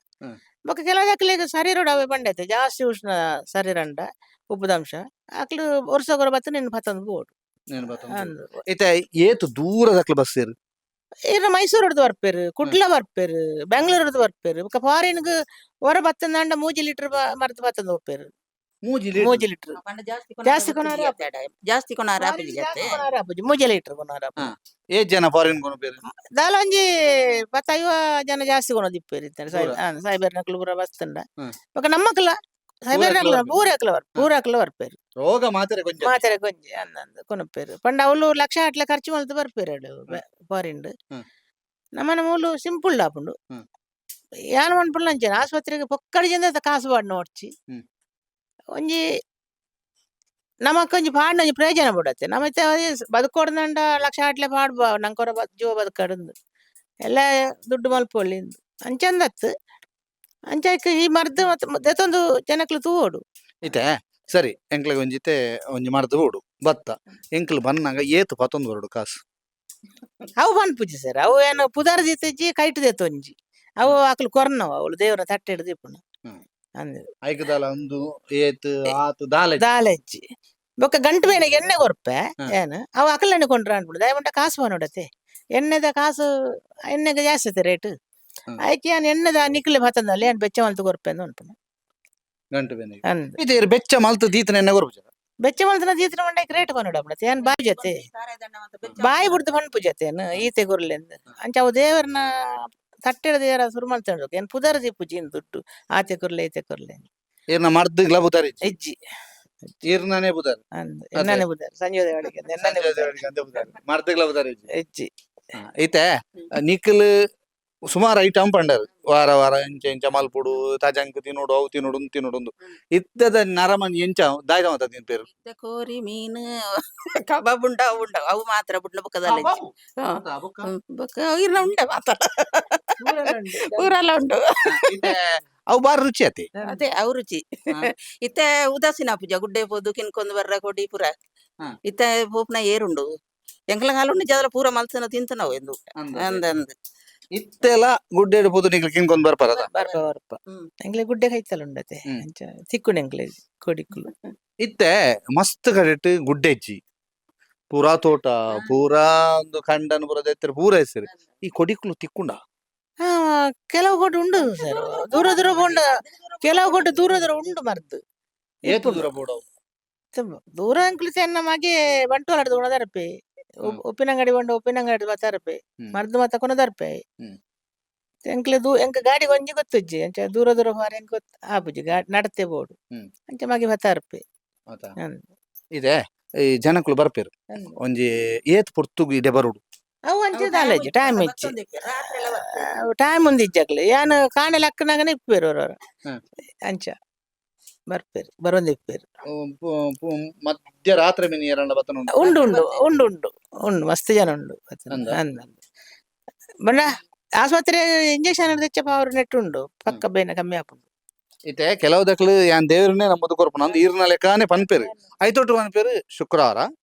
ಬೊಕ್ಕ ಕೆಲವು ಅಕ್ಲೆಗ್ ಶರೀರಡ್ ಅವೇ ಬಂಡೈತೆ ಜಾಸ್ತಿ ಉಷ್ಣ ಶರೀರ ಅಂಡ ಉಪ್ಪುದಂಶ ಅಕ್ಲು ವರ್ಷ ಗೊರ ಬತ್ತ ನಿನ್ನ ಪತ್ತೊಂದು ಬೋಡು. ಅಂದ್. ಇತ್ತೆ ಏತ್ ದೂರದಕ್ಲು ಬಸ್ಸೇರು? ಇನ್ನು ಮೈಸೂರುಡ್ದು ಬರ್ಪೇರು, ಕುಡ್ಲ ಬರ್ಪೇರು, ಬೆಂಗಳೂರುಡ್ದು ಬರ್ಪೇರು. ಬೊಕ್ಕ ಫಾರಿನ್ಗ್ ಹೊರ ಬತ್ತಂದಾಂಡ ಮೂಜಿ ಲೀಟರ್ ಮರ್ದ್ ಬತ್ತಂದು ಹೋಗ್ಪೇರು. ಮೂಜಿ? ಮೂಜಿ ಲೀಟರ್. ಪಂಡ ಜಾಸ್ತಿ. ಜಾಸ್ತಿ ಕೊನಾರ. ಜಾಸ್ತಿ ಕೊನಾರ ಆಪಿಜಿ ಜತ್ತೆ. ಆಪುಜಿ, ಮೂಜಿ ಲೀಟರ್ ಕೊನಾರ. ಏತ್ ಜನ ಫಾರಿನ್ ಕೊನಪೇರು? ದಾಲ ಒಂಜಿ ಪತ್ತ ಐವ ಜನ ಜಾಸ್ತಿ ಕೊನದಿಪ್ಪೇರು ಇತ್ತಾರೆ. ಪೂರ? ಸಾಯ್ಬಾರ್ ನಕಲು ಪೂರ ಬಸ್ತಂಡ. ಬೊಕ್ಕ ನಮ್ಮಕ್ಲ ಸಾಯ್ಬಾರ್ ಪೂರಕ್ಲ ನಕಲು ಬರ್ಪೇರು. ಪೂರಕ್ಲ ಪೂರಕ್ಲ ಬರ್ಪೇರು. ರೋಗ ಮಾತ್ರ ಕೊಂಚ. ಮಾತೆರೆ ಕೊಂಜಿ ಅಂದಂದು ಕೊನಪೇರು ಪಂಡ ಅವ್ಲು ಲಕ್ಷ ಅಟ್ಲೆ ಖರ್ಚು ಮಲ್ತು ಬರ್ಪೇರು ಫಾರಿನ್. ನಮ್ಮನ ಮೂಲು ಸಿಂಪುಲ್ ಆಪುಂಡು. ಯಾನ್ ಪನ್ಪುಂಡ ಅಂಚೆನೆ ಆಸ್ಪತ್ರೆಗೆ ಪೊಕ್ಕಡಿ ಜನ ಕಾಸು ಪಾಡ್ನ ಒಡ್ಚಿ. ಒಂಜಿ ನಮಕ್ ಒಂಜಿ ಪಾಡ್ನ ಒಂಜಿ ಪ್ರಯೋಜನ ಬಿಡತ್ತೆ. ನಮ್ಮ ಇತ್ತೆ ಬದುಕೊಡ್ದಂಡ ಲಕ್ಷ ಅಟ್ಲೆ ಪಾಡ್ಬ ನಂಕೊರ ಜೀವ ಬದುಕಡುಂದು ಎಲ್ಲ ದುಡ್ಡು ಮಲ್ಪೊಲಿ ಅಂಚಂದತ್ತು. ಅಂಚ ಈ ಮರ್ದ್ ಮತ್ತೆ ದೆತೊಂದು ಜನಕ್ಲು ತೂವೊಡು. ಇತ್ತೆ ಸರಿ, ಎಂಕ್ಲೆಗ್ ಒಂಜಿತೆ ಒಂಜಿ ಮರ್ದು ಬೋಡು ಬತ್ತ, ಎಂಕ್ಲು ಬನ್ನಾಗ ಏತ್ ಪತ್ತೊಂದು ಬರೋಡು ಕಾಸು? ಅವು ಪನ್ಪುಜಿ ಸರ್, ಅವು ಏನು ಪುದಾರ್ ದೀತಜ್ಜಿ, ಕೈಟ್ ದೇತೊಂಜಿ ಅವು ಅಕ್ಲು ಕೊರ್ನವು, ಅವಳು ದೇವರ ತಟ್ಟೆ ಹಿಡ್ದು ಇಪ್ಪುನ. ಅಂದ್. ಐಕದಾಲ ಒಂದು ಏತ್ ಆತ್ ದಾಲ? ದಾಲೆಜ್ಜಿ. ಬೊಕ್ಕ ಗಂಟು ಬೇನೆಗೆ ಎಣ್ಣೆ ಕೊರ್ಪೆ. ಏನು ಅವು ಅಕಲಣ್ಣೆ ಕೊಂಡ್ರ ಅನ್ಬಿಡು ದಯಮುಂಟ ಕಾಸು ನೋಡತ್ತೆ ಎಣ್ಣೆದ ಕಾಸು, ಎಣ್ಣೆಗೆ ಜಾಸ್ತಿ ಐತೆ ರೇಟ್. ಐಕೆ ಯಾನ್ ಎಣ್ಣೆದ ನಿಕ್ಲೆ ಬತ್ತಂದಲ್ಲಿ ಏನ್ ಬೆಚ್ಚ ಮಲ್ತು ಕೊರ್ಪೆ ಅಂದ್ ಅನ್ಪುನ. ಗಂಟು ಬೇನೆಗೆ? ಅಂದ್. ಇತ್ತೆ ಇರ್ ಬೆಚ್ಚ ಮಲ್ತು ದೀತನ ಎಣ್ಣೆ ಕೊರ್ಪುಜ? ಬೆಚ್ಚ ಮಲ್ತನ ದೀತನ ಮಂಡಕ್ಕೆ ರೇಟ್ ಕೊನೋಡಪ್ಪಣ ಏನ್ ಬಾಯಿ ಜೊತೆ ಬಾಯಿ ಬಿಡ್ದು ಪನ್ಪು ಜೊತೆ ಈತೆ ಗುರ್ಲೆಂದು. ಅಂಚ ಅವು ದೇವರನ್ನ ತಟ್ಟೆಡ್ ದೇರ ಸುರು ಮಲ್ತೊಂಡು ಏನ್ ಪುದರ್ ದಿಪ್ಪುಜಿ ಇಂದ್ ದುಡ್ಡು ಆತೆ ಕೊರ್ಲೆ ಈತೆ ಕೊರ್ಲೆ. ಈರ್ನ ಮರ್ದ್ಗ್ಲ ಬುದಾರ್ ಇಜ್ಜಿ. ಇಜ್ಜಿ. ಈರ್ನನೇ ಬುದಾರ್. ಅಂದ್ ಎನ್ನನೆ ಬುದಾರ್ ಸಂಜೆ ದೇವಳಿಗೆ ಎನ್ನನೆ ಬುದಾರ್. ಮರ್ದ್ಗ್ಲ ಬುದಾರ್ ಇಜ್ಜಿ. ಇಜ್ಜಿ. ಇತ್ತೆ ನಿಕ್ಲ್ ಸುಮಾರು ಐಟಮ್ ಪಂಡರ್, ವಾರ ವಾರ ಇಂಚ ಇಂಚ ಮಲ್ಪುಡು, ತಜಂಕ್ ತಿನ್ನೋಡು, ಅವು ತಿನ್ನೋಡು, ಉಂದು ತಿನ್ನೋಡು ಉಂದು. ಇತ್ತದ ನರಮನಿ ಎಂಚ ದಾಯ್ದ ಮಾತ ತಿನ್ಪೇರು? ಇತ್ತೆ ಕೋರಿ ಮೀನು ಕಬಾಬ್ ಉಂಡು, ಅವು ಉಂಡು, ಅವು ಮಾತ್ರ ಬುಡ್ನ ಬೊಕ್ಕದಲ್ಲ ಇಜ್ಜಿ. ಬೊಕ್ಕ ಇರ್ನ ಉಂಡೆ ಮಾತ್ರ ಊರೆಲ್ಲ ಉಂಟು. ಇತ್ತೆ ಅವು ಬಾರಿ ರುಚಿ ಅತಿ. ಅದೇ ಅವು ರುಚಿ. ಇತ್ತೆ ಉದಾಸೀನ ಪೂಜ ಗುಡ್ಡೆ ಪೋದು ಕಿನ್ಕೊಂದು ಬರ್ರ ಕೊಡಿ ಪೂರ. ಇತ್ತೆ ಪೋಪುನ ಏರುಂಡು ಎಂಕಲ ಕಾಲ ಉಂಡು ಜದಲ ಪೂರ ಮಲ್ಸನ ತಿಂತನವು ಎಂದು ಅಂದ್ ಅಂದ್. ಇತ್ತೆಲ್ಲ ಗುಡ್ಡೆ ಪೋದು ನಿಕ್ಲ್ ಕಿನ್ಕೊಂದು ಬರ್ಪಾರದ? ಬರ್ಪ ಬರ್ಪ. ಎಂಕ್ಲೆ ಗುಡ್ಡೆ ಕೈತಲ್ ಉಂಡತೆ. ಅಂಚ ತಿಕ್ಕುಂಡು ಎಂಕ್ಲೆ ಕೊಡಿಕುಲು. ಇತ್ತೆ ಮಸ್ತ್ ಕಡೆಟ್ ಗುಡ್ಡೆ ಇಜ್ಜಿ, ಪೂರಾ ತೋಟ, ಪೂರಾ ಒಂದು ಕಂಡನ್ ಪೂರ ದೆತ್ತರ ಪೂರ ಹೆಸರು. ಈ ಕೊಡಿಕುಲು ತಿಕ್ಕುಂಡ? ಹಾ, ಕೆಲವು ಕೊಟ್ಟು ಉಂಡು ಸರ್, ದೂರ ದೂರ ಪೋಂಡ ಕೆಲವು ಕೊಟ್ಟು ದೂರ ದೂರ ಉಂಡು ಮರ್ದು. ಏತು ದೂರ ಬೋಡವು? ದೂರ ಅಂಕ್ಲು ಚೆನ್ನ ಮಗೆ ಬಂಟ್ವಾಳ ಉಣದರಪೆ. ಉಪ್ಪಿನಂಗಡಿ ಬಂಡು ಉಪ್ಪಿನಂಗಡಿ ಬತ್ತಾರಪೆ. ಮರ್ದು ಮಾತ ಕೊನದರ್ಪೆ. ಎಂಕ್ಲೆ ದೂ ಎಂಕ್ ಗಾಡಿ ಒಂಜಿ ಗೊತ್ತುಜ್ಜಿ, ಅಂಚ ದೂರ ದೂರ ಹೋರೆ ಎಂಕ್ ಗೊತ್ತ ಆಪುಜಿ, ಗಾಡಿ ನಡತೆ ಬೋಡು. ಅಂಚ ಮಗೆ ಬತ್ತಾರಪೆ. ಇದೆ ಈ ಜನಕುಲು ಬರ್ಪೇರು ಒಂಜಿ ಏತ್ ಪೊರ್ತುಗು ಇಡೆ ಬರುಡು? ಅವು ಅಂಚ ದಾಲೇಜಿ ಟೈಮ್ ಇಜ್ಜಿ, ಟೈಮ್ ಒಂದು ಇಜ್ಜಾಗ್ಲೆ ಯಾನ್ ಕಾಣೆ ಲಕ್ಕನಾಗನೆ ಇಪ್ಪೇರು ಅವ್ರವ್ರು. ಅಂಚ ಬರ್ಪೇರು ಬರೊಂದು ಇಪ್ಪೇರು. ಮಧ್ಯರಾತ್ರಿ ಮಿನಿ ಏರಂಡ ಬತ್ತನ ಉಂಡು? ಉಂಡು ಉಂಡು ಉಂಡು ಉಂಡು ಉಂಡು, ಮಸ್ತ್ ಜನ ಉಂಡು. ಅಂದ? ಅಂದ ಬಣ್ಣ ಆಸ್ಪತ್ರೆ ಇಂಜೆಕ್ಷನ್ ತೆಚ್ಚಪ್ಪ ಅವ್ರು ನೆಟ್ಟು ಉಂಡು ಪಕ್ಕ ಬೇನೆ ಕಮ್ಮಿ ಆಪುಂಡು. ಇತ್ತೆ ಕೆಲವು ದಕ್ಲು ಯಾನ್ ದೇವ್ರನ್ನೇ ನಂಬುದು ಕೊರ್ಪುನ ಅಂದ್ ಈರ್ನ ಲೆಕ್ಕನೆ ಪನ್ಪೇರು, ಐತೊಟ್ಟು ಪನ್ಪೇರು ಶುಕ್ರವಾರ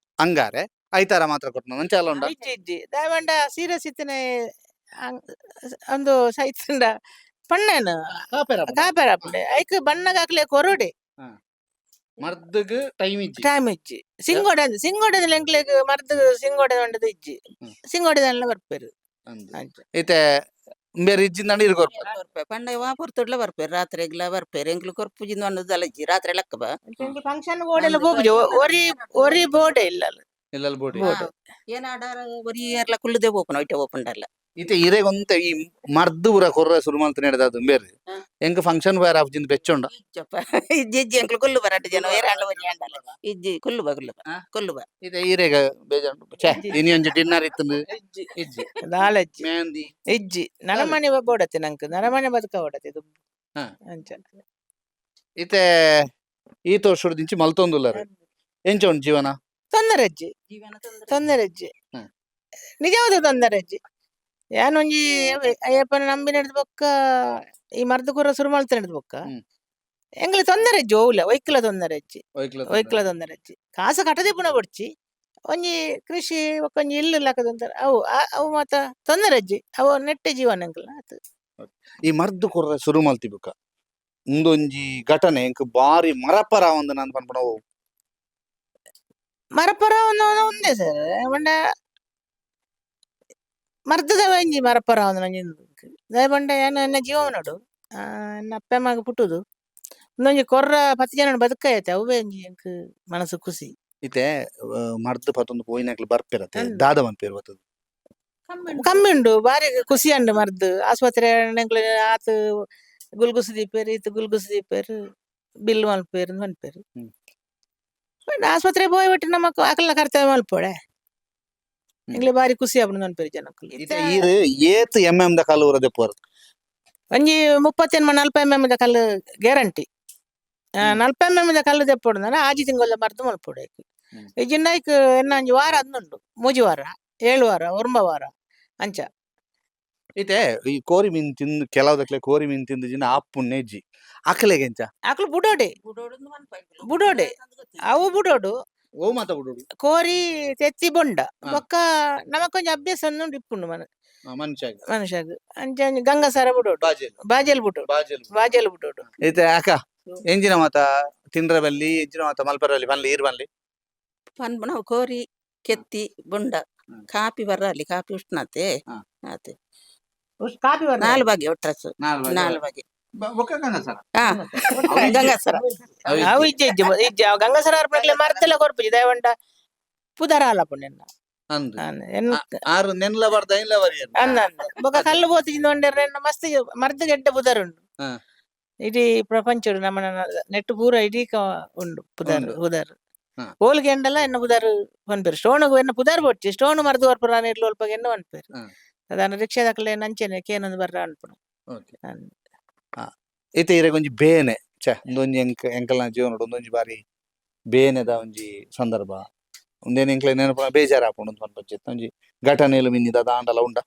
ಅಂಗಾರೆ ಐತಾರ ಮಾತ್ರ ಕೊರ್ಪುನ ಅಂಚ ಎಲ್ಲ ಉಂಡ? ಇಜ್ಜಿ ಇಜ್ಜಿ, ದಾಯವಂಡ ಸೀರಿಯಸ್ ಇತ್ತನೆ ಒಂದು ಸೈತಂಡ ಪಣ್ಣೇನು ಕಾಪೇರ ಆಪುಂಡೆ ಐಕ್ ಬಣ್ಣಗಾಕ್ಲೆ ಕೊರಡೆ. ಮರ್ದಗ್ ಟೈಮ್ ಇಜ್ಜಿ. ಟೈಮ್ ಇಜ್ಜಿ. ಸಿಂಗೋಡೆ ಸಿಂಗೋಡೆ ಎಂಕ್ಲೆಗ್ ಮರ್ದ್ ಸಿಂಗೋಡೆ ಒಂಡದು ಇಜ್ಜಿ. ಸಿಂಗೋಡೆ ಬರ್ಪೇರು. ಅಂಚ. ಇತ್ತೆ ಬೇರೆ ಇಜ್ಜಿಂದಾಂಡ ಇರ್ ಕೊರ್ಪು. ಪಂಡ ವಾ ಪೊರ್ತುಡ್ಲ ಬರ್ಪೇರು, ರಾತ್ರಿಗ್ಲ ಬರ್ಪೇರು, ಎಂಕ್ಲು ಕೊರ್ಪುಜಿಂದ ಒಂದಲ್ಲ ಇಜ್ಜಿ, ರಾತ್ರಿ ಲಕ್ಕ ಬಾ. ಫಂಕ್ಷನ್ ಬೋರ್ಡ್ ಪೋಪುಜಿ, ಒರಿ ಒರಿ ಬೋರ್ಡೆ ಇಲ್ಲ. ಇಲ್ಲಲ್ ಬೋಡಿ. ಬೋರ್ಡ್. ಏನಾಡ ಒರಿ ಏರ್ಲ ಕುಲ್ಲುದೇ ಪೋಪುನ ಐಟೆ ಓಪುಂಡಲ್ಲ. ಇತ್ತೆ ಇರೆಗೊಂತೆ ಈ ಮರ್ದು ಪೂರ ಕೊರ್ರ ಸುರು ಮಲ್ತ್ ನೆಡ್ದದು ಬೇರೆ. ಎಂಕ್ ಫಂಕ್ಷನ್ ಬೇರೆ ಆಪುಜಿಂದ್ ಬೆಚ್ಚುಂಡ? ಇಜ್ಜಪ್ಪ, ಇಜ್ಜಿ ಇಜ್ಜಿ, ಎಂಕ್ಲು ಕುಲ್ಲು ಬರಟ್ ಜನ ಏರಾಂಡ ಒಂಜಿ ಆಂಡಲ ಇಜ್ಜಿ, ಕುಲ್ಲು ಬಾ ಕುಲ್ಲು ಬಾ. ಕುಲ್ಲು ಬಾ. ಇತ್ತೆ ಈರೆಗ ಬೇಜಾರು ಛೆ ಇನಿ ಒಂಜಿ ಡಿನ್ನರ್ ಇತ್ತಂದು ಇಜ್ಜಿ? ದಾಲಜ್ಜಿ. ಮೆಹಂದಿ? ಇಜ್ಜಿ, ನರಮನೆ ಬೋಡತ್ತೆ ನಂಕ್ ನರಮನೆ ಬದುಕ ಓಡತ್ತೆ ದುಂಬು. ಅಂಚ. ಇತ್ತೆ ಈ ತೋರ್ಷುಡ್ದಿಂಚಿ ಮಲ್ತೊಂದುಲ್ಲರು, ಎಂಚ ಉಂಡು ಜೀವನ? ತೊಂದರೆ ಅಜ್ಜಿ. ಜೀವನ ತೊಂದ್ರೆ. ತೊಂದರೆ ಅಜ್ಜಿ. ನಿಜವಾದ ತೊಂದರೆ ಅಜ್ಜಿ. ಯಾನೊಂಜಿ ಅಯ್ಯಪ್ಪನ ನಂಬಿ ನಡೆದ ಬೊಕ್ಕ ಈ ಮರ್ದು ಕೂರ ಸುರು ಮಲ್ತ ನಡೆದ ಬೊಕ್ಕ ಎಂಗ್ಲ ತೊಂದರೆ ಅಜ್ಜಿ, ಓಲ ಒಯ್ಕಲ ತೊಂದರೆ ಅಜ್ಜಿ, ಒಯ್ಕಲ ತೊಂದರೆ ಅಜ್ಜಿ. ಕಾಸು ಕಟ್ಟದೆ ಪುನ ಬೊಡ್ಚಿ ಒಂಜಿ ಕೃಷಿ ಬೊಕ್ಕ ಒಂಜಿ ಇಲ್ಲು ಲಕ್ಕದಂತಾರೆ ಅವು ಅವು ಮಾತ ತೊಂದರೆ ಅಜ್ಜಿ, ಅವು ನೆಟ್ಟೆ ಜೀವನ ಎಂಕ್ಲ ಆತು. ಈ ಮರ್ದು ಕೊರ್ರ ಸುರು ಮಲ್ತಿ ಬುಕ್ಕ ಉಂದೊಂಜಿ ಘಟನೆ ಎಂಕ್ ಬಾರಿ ಮರಪರ ಒಂದು ನಾನು ಪನ್ಪುನ ಒವು? ಮರಪರ ಒಂದು ಒಂದೇ ಸರ್ ಪಂಡ ಮರ್ದದ ಒಂಜಿ ಮರಪರ ಒಂದು ಒಂಜಿ ದಾಯೆ ಪಂಡ ಯಾನ್ ಎನ್ನ ಜೀವನಡು ಎನ್ನ ಅಪ್ಪೆ ಅಮ್ಮಗ್ ಪುಟ್ಟುದು ಒಂದೊಂಜಿ ಕೊರ್ರ ಪತ್ತ್ ಜನ ಬದುಕಾಯತೆ, ಅವ್ವೇ ಒಂಜಿ ಎಂಕ್ ಮನಸ್ಸು ಖುಷಿ. ಇತ್ತೆ ಮರ್ದು ಪತ್ತೊಂದು ಪೋಯಿನಕ್ಲು ಬರ್ಪೆರತೆ? ದಾದ ಪನ್ಪೇರು ಬತ್ತದು? ಕಮ್ಮಿ ಉಂಡು, ಬಾರಿ ಖುಷಿ ಉಂಡು. ಮರ್ದು ಆಸ್ಪತ್ರೆ ಎಂಕ್ಲೆ ಆತ್ ಗುಲ್ಗುಸು ದೀಪೇರು, ಇತ್ ಗುಲ್ಗುಸು ದೀಪೇರು, ಬಿಲ್ ಮಲ್ಪೇರು ಮನ್ಪೇರು. ಪಂಡ ಆಸ್ಪತ್ರೆ ಪೋಯಿ ಒಟ್ಟು ನಮಕ್ ಅಕಲ್ನ ಕರ್ತವ್ಯ ಮಲ್ಪೊಡೆ. ಎಂಕ್ಲೆ ಬಾರಿ ಖುಷಿ ಆಪುಂಡು ಮನ್ಪೇರು ಜನಕ್ಕುಲು. ಇತ್ತೆ ಈರ್ ಏತ್ ಎಂ ಎಂ ದ ಕಲ್ಲು ಊರ ದೆಪ್ಪುವರು? ಒಂಜಿ 38 40 ಎಂ ಎಂ ದ ಕಲ್ಲು ಗ್ಯಾರಂಟಿ. 40 ಎಂ ಎಂ ದ ಕಲ್ಲು ದೆಪ್ಪೊಡು ಆಜಿ ತಿಂಗೊಲ್ಲ ಮರ್ದು ಮಲ್ಪೊಡು ಐಕ್. ಇಜ್ಜಿಂಡ ಐಕ್ ಎನ್ನ ಒಂಜಿ ವಾರ ಅಂದುಂಡು, ಮೂಜಿ ವಾರ, 7 ವಾರ, 9 ವಾರ ಅಂಚ. ಇತ್ತೆ ಈ ಕೋರಿ ಮೀನ್ ತಿಂದು ಕೆಲವುದಕ್ಲೆ ಕೋರಿ ಮೀನ್ ತಿಂದು ಜಿನ ಆಪ್ಪುನ್ನೆ ಇಜ್ಜಿ, ಅಕ್ಲೆಗೆ ಎಂಚ? ಅಕ್ಲು ಬುಡೋಡೆ. ಬುಡೋಡೆ. ಅವು ಬುಡೋಡು. ಓ ಮಾತ ಬಿಡುಡು? ಕೋರಿ ತೆತ್ತಿ ಬೊಂಡ ಬೊಕ್ಕ ನಮಕೊಂಜಿ ಅಭ್ಯಾಸ ಉಂಡು ಇಪ್ಪುಂಡು ಮನ ಮನುಷ್ಯ. ಮನುಷ್ಯಗ್ ಅಂಚ ಒಂಜಿ ಗಂಗಸರ ಬುಡೋಡು. ಬಾಜೆಲ್. ಬಾಜೆಲ್ ಬುಡೋಡು. ಬಾಜೆಲ್. ಬಾಜೆಲ್ ಬುಡೋಡು. ಇತ್ತೆ ಅಕ್ಕ ಎಂಜಿನ ಮಾತ ತಿಂದ್ರ ಬಲ್ಲಿ, ಎಂಜಿನ ಮಾತ ಮಲ್ಪರ ಬಲ್ಲಿ ಬನ್ಲಿ ಈರ್ ಬನ್ಲಿ? ಪನ್ಪುನ ಕೋರಿ ಕೆತ್ತಿ ಬೊಂಡ. ಕಾಪಿ ಬರ್ರ ಅಲ್ಲಿ ಕಾಪಿ ಉಷ್ಣತೆ. ಆತೆ. ಕಾಪಿ. ನಾಲ್ ಬಗೆ ಒಟ್ರಸ್ ನಾಲ್ ಬಗೆ. ಬೊಕ್ಕ ಗಂಗಸರ? ಹಾ, ಗಂಗಾಸರ. ಅವು ಇಜ್ಜಿ ಇಜ್ಜಿ ಇಜ್ಜಿ, ಅವು ಗಂಗಸರ ಅರ್ಪಣೆಗ್ಲೆ ಮರ್ತೆಲ್ಲ ಕೊರ್ಪುಜಿ, ದಯವಂಡ ಪುದರ ಆಲಪುಂಡು ಎನ್ನ. ಅಂದ್ ಎನ್ನ ಆರು ನೆನ್ಲ ಬರ್ದ ಇಲ್ಲ ಬರಿಯರ್ ಅಂದ ಅಂದ ಬೊಕ ಕಲ್ಲು ಪೋತಿಂದ ಒಂಡೆರ್ ಎನ್ನ ಮಸ್ತ್ ಮರ್ದ್ ಗೆಡ್ಡೆ ಪುದರ್ ಉಂಡು. ಇಡೀ ಪ್ರಪಂಚಡ್ ನಮನ ನೆಟ್ ಪೂರ ಇಡೀ ಉಂಡು ಪುದರ್ ಉಂಡು. ಪುದರ್. ಓಲ್ಗೆ ಎಂಡಲ ಎನ್ನ ಪುದರ್ ಪನ್ಪೆರ್ ಸ್ಟೋನುಗು ಎನ್ನ ಪುದರ್ ಬೊಡ್ಚಿ ಸ್ಟೋನ್ ಮರ್ದ್ ಕೊರ್ಪುನ ಇರ್ಲು ಒಲ್ಪಗೆ ಎನ್ನ ಪನ್ಪೆರ್. ಅದಾನ ರಿಕ್ಷಾದಕಲೆ ನಂಚೆನೆ ಕೇನೊಂದು ಬರ್ರ ಅನ್ಪುನು. ಓಕೆ. ಅಂದ್. ಇತ್ತೆ ಇರೆಗೊಂಜಿ ಬೇನೆ ಛೆ ಉಂದೊಂಜಿ ಎಂಕ್ ಎಂಕಲ್ನ ಜೀವನಡ್ ಉಂದೊಂಜಿ ಬಾರಿ ಬೇನೆದ ಒಂಜಿ ಸಂದರ್ಭ ಉಂದೇನ್ ಎಂಕ್ಲೆ ನೆನಪುನ ಬೇಜಾರ್ ಆಪುಂಡು ಅಂದ್ ಪನ್ಪಂಚಿತ್ತ್ ಒಂಜಿ ಘಟನೆಲು ಮಿನ್ನಿದ ದಾಂಡಲ ಉಂಡ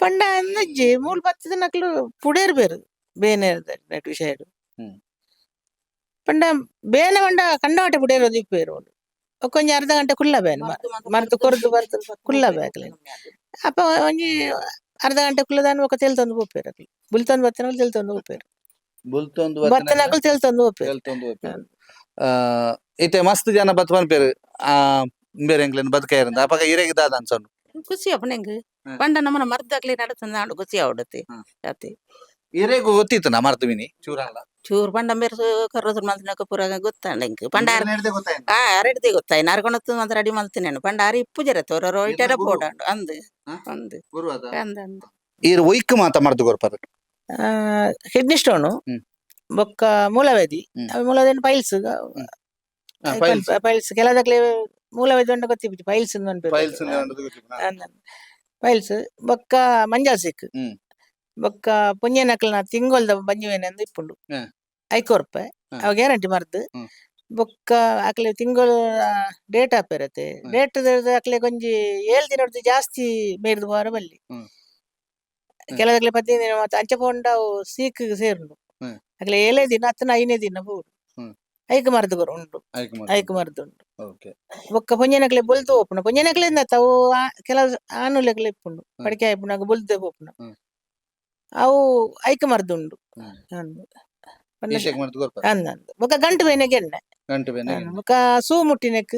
ಪಂಡ ಅಂದಜ್ಜಿ ಮೂಲು ಬತ್ತದನಕ್ಲು ಪುಡೇರ್ ಬೇರು ಬೇನೆ ನೆಟ್ ವಿಷಯಡ್. ಪಂಡ ಬೇನೆ ಪಂಡ ಕಂಡವಾಟೆ ಪುಡೇರ್ ಇಪ್ಪೇರು ಒಂಜಿ ಅರ್ಧ ಗಂಟೆ ಕುಲ್ಲ ಬೇನೆ ಮರ್ದ್ ಕೊರ್ದು ಬರ್ದು ಕುಲ್ಲ ಬೇಕಲೆ ಅಪ್ಪ ಒಂಜಿ ಅರ್ಧ ಗಂಟೆ ಕುಲ್ಲದಾನ ಬೊಕ ತೆಲ್ತೊಂದು ಪೋಪೆರ್ ಅಕ್ಲು ಬುಲ್ತೊಂದು ಬತ್ತಿನಕುಲು ತೆಲ್ತೊಂದು ಪೋಪೆರ್. ಬುಲ್ತೊಂದು ಬತ್ತಿನಕುಲು ತೆಲ್ತೊಂದು ಪೋಪೆರ್. ತೆಲ್ತೊಂದು ಪೋಪೆರ್. ಇತ್ತೆ ಮಸ್ತ್ ಜನ ಬತ್ ಪನ್ಪೆರ್ ಆ ಬೇರೆ ಎಂಕ್ಲೆನ್ ಬದುಕೈರಂದ ಅಪಗ ಇರೆಗ್ ದಾದ ಅನ್ಸೋನು ಖುಷಿ ಆಪುಂಡು ಎಂಕ್ ಪಂಡ ನಮ್ಮನ ಮರ್ದಾಕ್ಲೆ ನಡತಂದ ಆಂಡ ಖುಷಿ ಆವಡತೆ. ಅತೆ ಇರೆಗ್ ಗೊತ್ತಿತ್ತು ನಾ ಮರ್ದು ಮಿನಿ ಚೂರಲ್ಲ ಚೂರು ಪಂಡ ಮೇರ್ ಕರ್ರೋದ್ರ ಮಲ್ತಿನಕ ಪೂರ ಗೊತ್ತಾಂಡ ಎಂಕ್ ಪಂಡ ಆರ್ ನೆಡ್ದೆ ಗೊತ್ತಾಯ್ತು ಆ ಅರೆಡ್ದೆ ಗೊತ್ತಾಯ್ನ ಅರ್ಕೊಣತ್ತು ಮಾತ್ರ ರೆಡಿ ಮಲ್ತಿನೇನು ಪಂಡ ಆರ್ ಇಪ್ಪುಜರ ತೋರ ಇಟರ ಗುರು. ಪೋಡಾಂಡು ಅಂದ್. ಹಾ? ಅಂದ್ ಗುರು ಅದ ಅಂದ್ ಅಂದ್. ಈರ್ ಒಯ್ಕ್ ಮಾತ ಮರ್ದು ಕೊರ್ಪರ್ ಕಿಡ್ನಿ ಸ್ಟೋನು ಬೊಕ್ಕ ಮೂಲವ್ಯಾಧಿ. ಅವು ಮೂಲವ್ಯಾಧಿ piles. Piles. Piles ಕೆಲದಕ್ಲೆ ಮೂಲವ್ಯಾಧಿ ಉಂಡ ಗೊತ್ತಿಪ್ಪುಜಿ ಪೈಲ್ಸ್ ಪನ್ಪೆರ್. ಪೈಲ್ಸ್. ಪೈಲ್ಸ್ ಬೊಕ್ಕ ಮಂಜಲ್ ಸಿಕ್. ಬೊಕ್ಕ ಪುಂಜನಕ್ಲೆನ ತಿಂಗೊಲ್ದ ಬಂಜಿ ಬೇನೆ ಅಂದ್ ಇಪ್ಪುಂಡು. ಐಕ್ ಕೊರ್ಪೆ. ಅವು ಗ್ಯಾರಂಟಿ ಮರ್ದ್. ಬೊಕ್ಕ ಅಕ್ಲೆ ತಿಂಗೊಲು ಡೇಟ್ ಆಪೆರತೆ. ಡೇಟ್ ಅಕ್ಲೆಗ್ ಒಂಜಿ ಏಳ್ ದಿನೊಡ್ದು ಜಾಸ್ತಿ ಮೀರ್ದ್ ಪೋವರ ಬಲ್ಲಿ. ಕೆಲದಕ್ಲೆ 15 ದಿನ ಮಾತ ಅಂಚ ಪೋಂಡ ಅವು ಸೀಕ್ ಸೇರುಂಡು. ಅಕ್ಲೆ ಏಳೇ ದಿನ ಅತ್ತನ ಐನೇ ದಿನ ಬೋಡು. ಐಕ್ ಮರ್ದ್ ಕೊರು ಉಂಡು. ಐಕ್ ಮರ್ದ್ ಉಂಡು. ಓಕೆ. ಬೊಕ್ಕ ಪೊಂಜನಕ್ಲೆ ಬೊಲ್ದು ಪೋಪುನ ಪೊಂಜನಕ್ಲೆ ಅವು ಕೆಲವು ಆನುಲೆಗ್ಲ ಇಪ್ಪುಂಡು. ಪಡಿಕೆ ಆಯ್ಪುನಾಗ ಬೊಲ್ದೆ ಪೋಪುನ. ಅವು ಐಕ್ ಮರ್ದ್ ಉಂಡು. ಅಂದ್ ಪಂಡ ಈಶೆಗ್ ಮರ್ದ್ ಕೊರ್ಪರ್ ಅಂದ್ ಅಂದ್ ಬೊಕ್ಕ ಗಂಟು ಬೇನೆಗೆ ಎಣ್ಣೆ. ಗಂಟು ಬೇನೆ. ಬೊಕ್ಕ ಸೂ ಮುಟ್ಟಿನೆಕ್